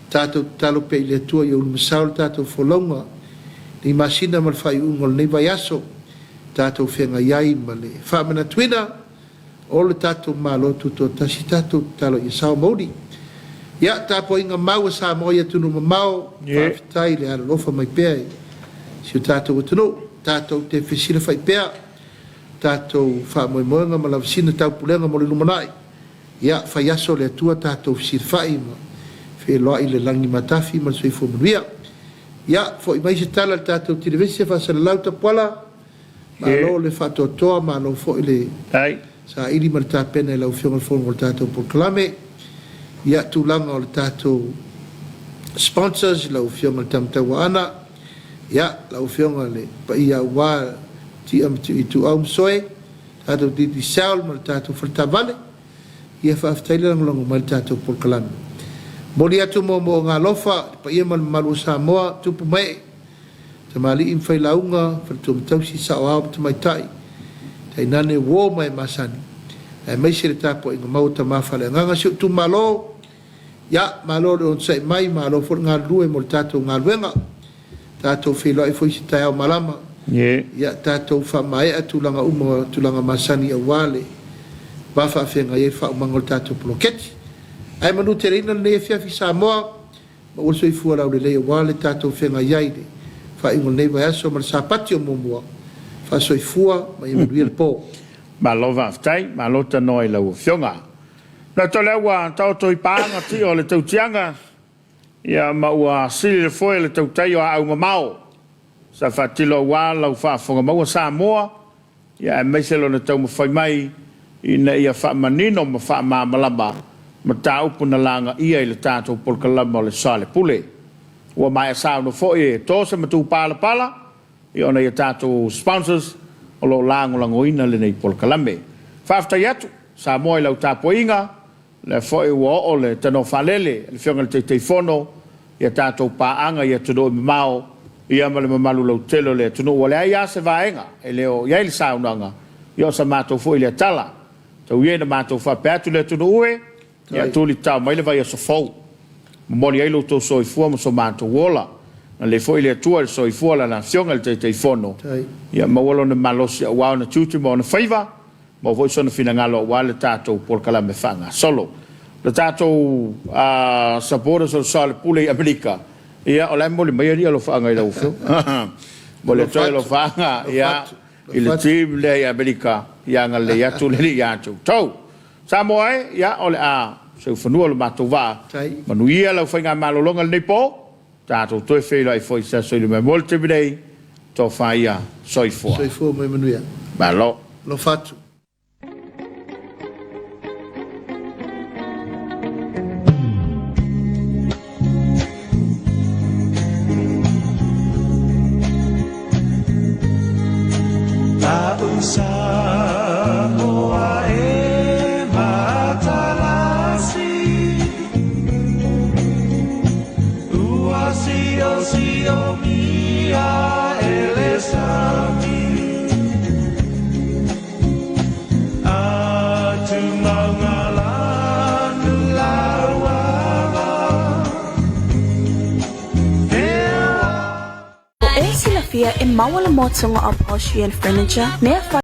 Tatou tatalo pea i le Atua ia ulumasao le tatou folauga i lenei masina ma le faaiuiuga o lenei vaiaso, tatou feagai ai ma le faamanatuina O le tatou Malo Tutoatasi tatou tatalo ia sao ma uli. Ia, tapuaiga mau a Samoa i atunuu mamao, faafetai le alolofa mai pea i si o tatou atunuu. Tatou te fesilafai pea tatou faamoemoega ma lavasina taupulega mo le lumanai. Ia, fai aso le Atua tatou fesilafai ma feiloai i le lagi matafi ma le soifua manuia. Ia, foi mai se tala i le tatou televise faasalalau Tapuala. Malo le faatoatoa, malo foi le saili ma le tapena i lau Afioga i le Fofoga o le tatou polokalame. Ia, tulaga o le tatou sponsors, lau Afioga i le Tamatau Aana, ia, lau Afioga i le paia aua Tia ma Ituau ma Soe, tatou Digicel ma le tatou Faletaavale. Ia faafetai le lagolago mai i le tatou polokalame. Momoli atu moomooga alofa i le paia ma le mamalu o Samoa, tupu ma ee, tamalii ma failauga, faletua ma tausi, saoao ma tamaitai, tainane uo ma e masani, aemaise le tapuaiga mau a Tama Faaleagaga. Si ou itumalo, ia, malo le onosai mai, malo foi le galulue mo le tatou galuega. Tatou feiloai foi i se taeao malama. Ia, tatou faamaea tulaga uma, tulaga masani aua le va faafeagai ai le faaumaga o le tatou poloketi. Ae manuteleina lenei afiafi Samoa, maua le soifua laulelei aua le tatou feagai ai i le faaiuga o lenei vaiaso ma le Sapati o muamua. Faasoifua ma ia manuia le po. Malo faafetai, malo tanoa i lau Afioga. Manatu o lea ua taoto i paga tio o le tautiaga, ia ma ua sili le foe o le tautai o aau mamao sa faatilo aua lau faafofoga maua Samoa, ia aemaise lona taumafai mai ina ia faamanino ma faamalamalama mataupu na lagaia i le tatou polokalama o le Soalepule. Ua maea saunoa foi e to se matupalapala ia ona ia tatou sponsors o lo o lagolagoina lenei polokalame. Faafetai atu Samoa i lau tapuaiga, lea foi ua oo le tanoa faalele a le Afioga i le Taitaifono i a tatou paaga i atunuu e mamao ia ma le mamalu lautele o le atunuu. Ua leai lava se vaega e le oo i ai le saunoaga, ia o sa matou foi lea tala. Tau ia ina matou faapea atu le atunuu e, ia tulitao mai le vaiaso fou. Momoli ai lo outou soifua ma so matou ola. Agalelei foi le Atua i le soifua o Lana Afioga i le Taitaifono, ia maua lona malosi aua ona tiute ma ona faiva, maua foi sona finagalo aua le tatou polokalame faagasolo. Le tatou supporters o le Soalepule i Amerika, ia o la e momoli mai alii alofaaga i lau Afioga. Momoli atu ai alofaaga, ia, i le team lea i Amerika, ia agalelei atu le Alii ia te outou. Samoa e, ia, o le a seufanua lo matou vaa. Manuia lau faigamalologa i lenei po, tatou toe feiloai foi i se aso i luma. E mo le taimi nei, tofa ia, soifua. Soifua ma ia manuia. Malo. Alofa atu. Ua e silafia e maua le motuga o Porsche Furniture, mea.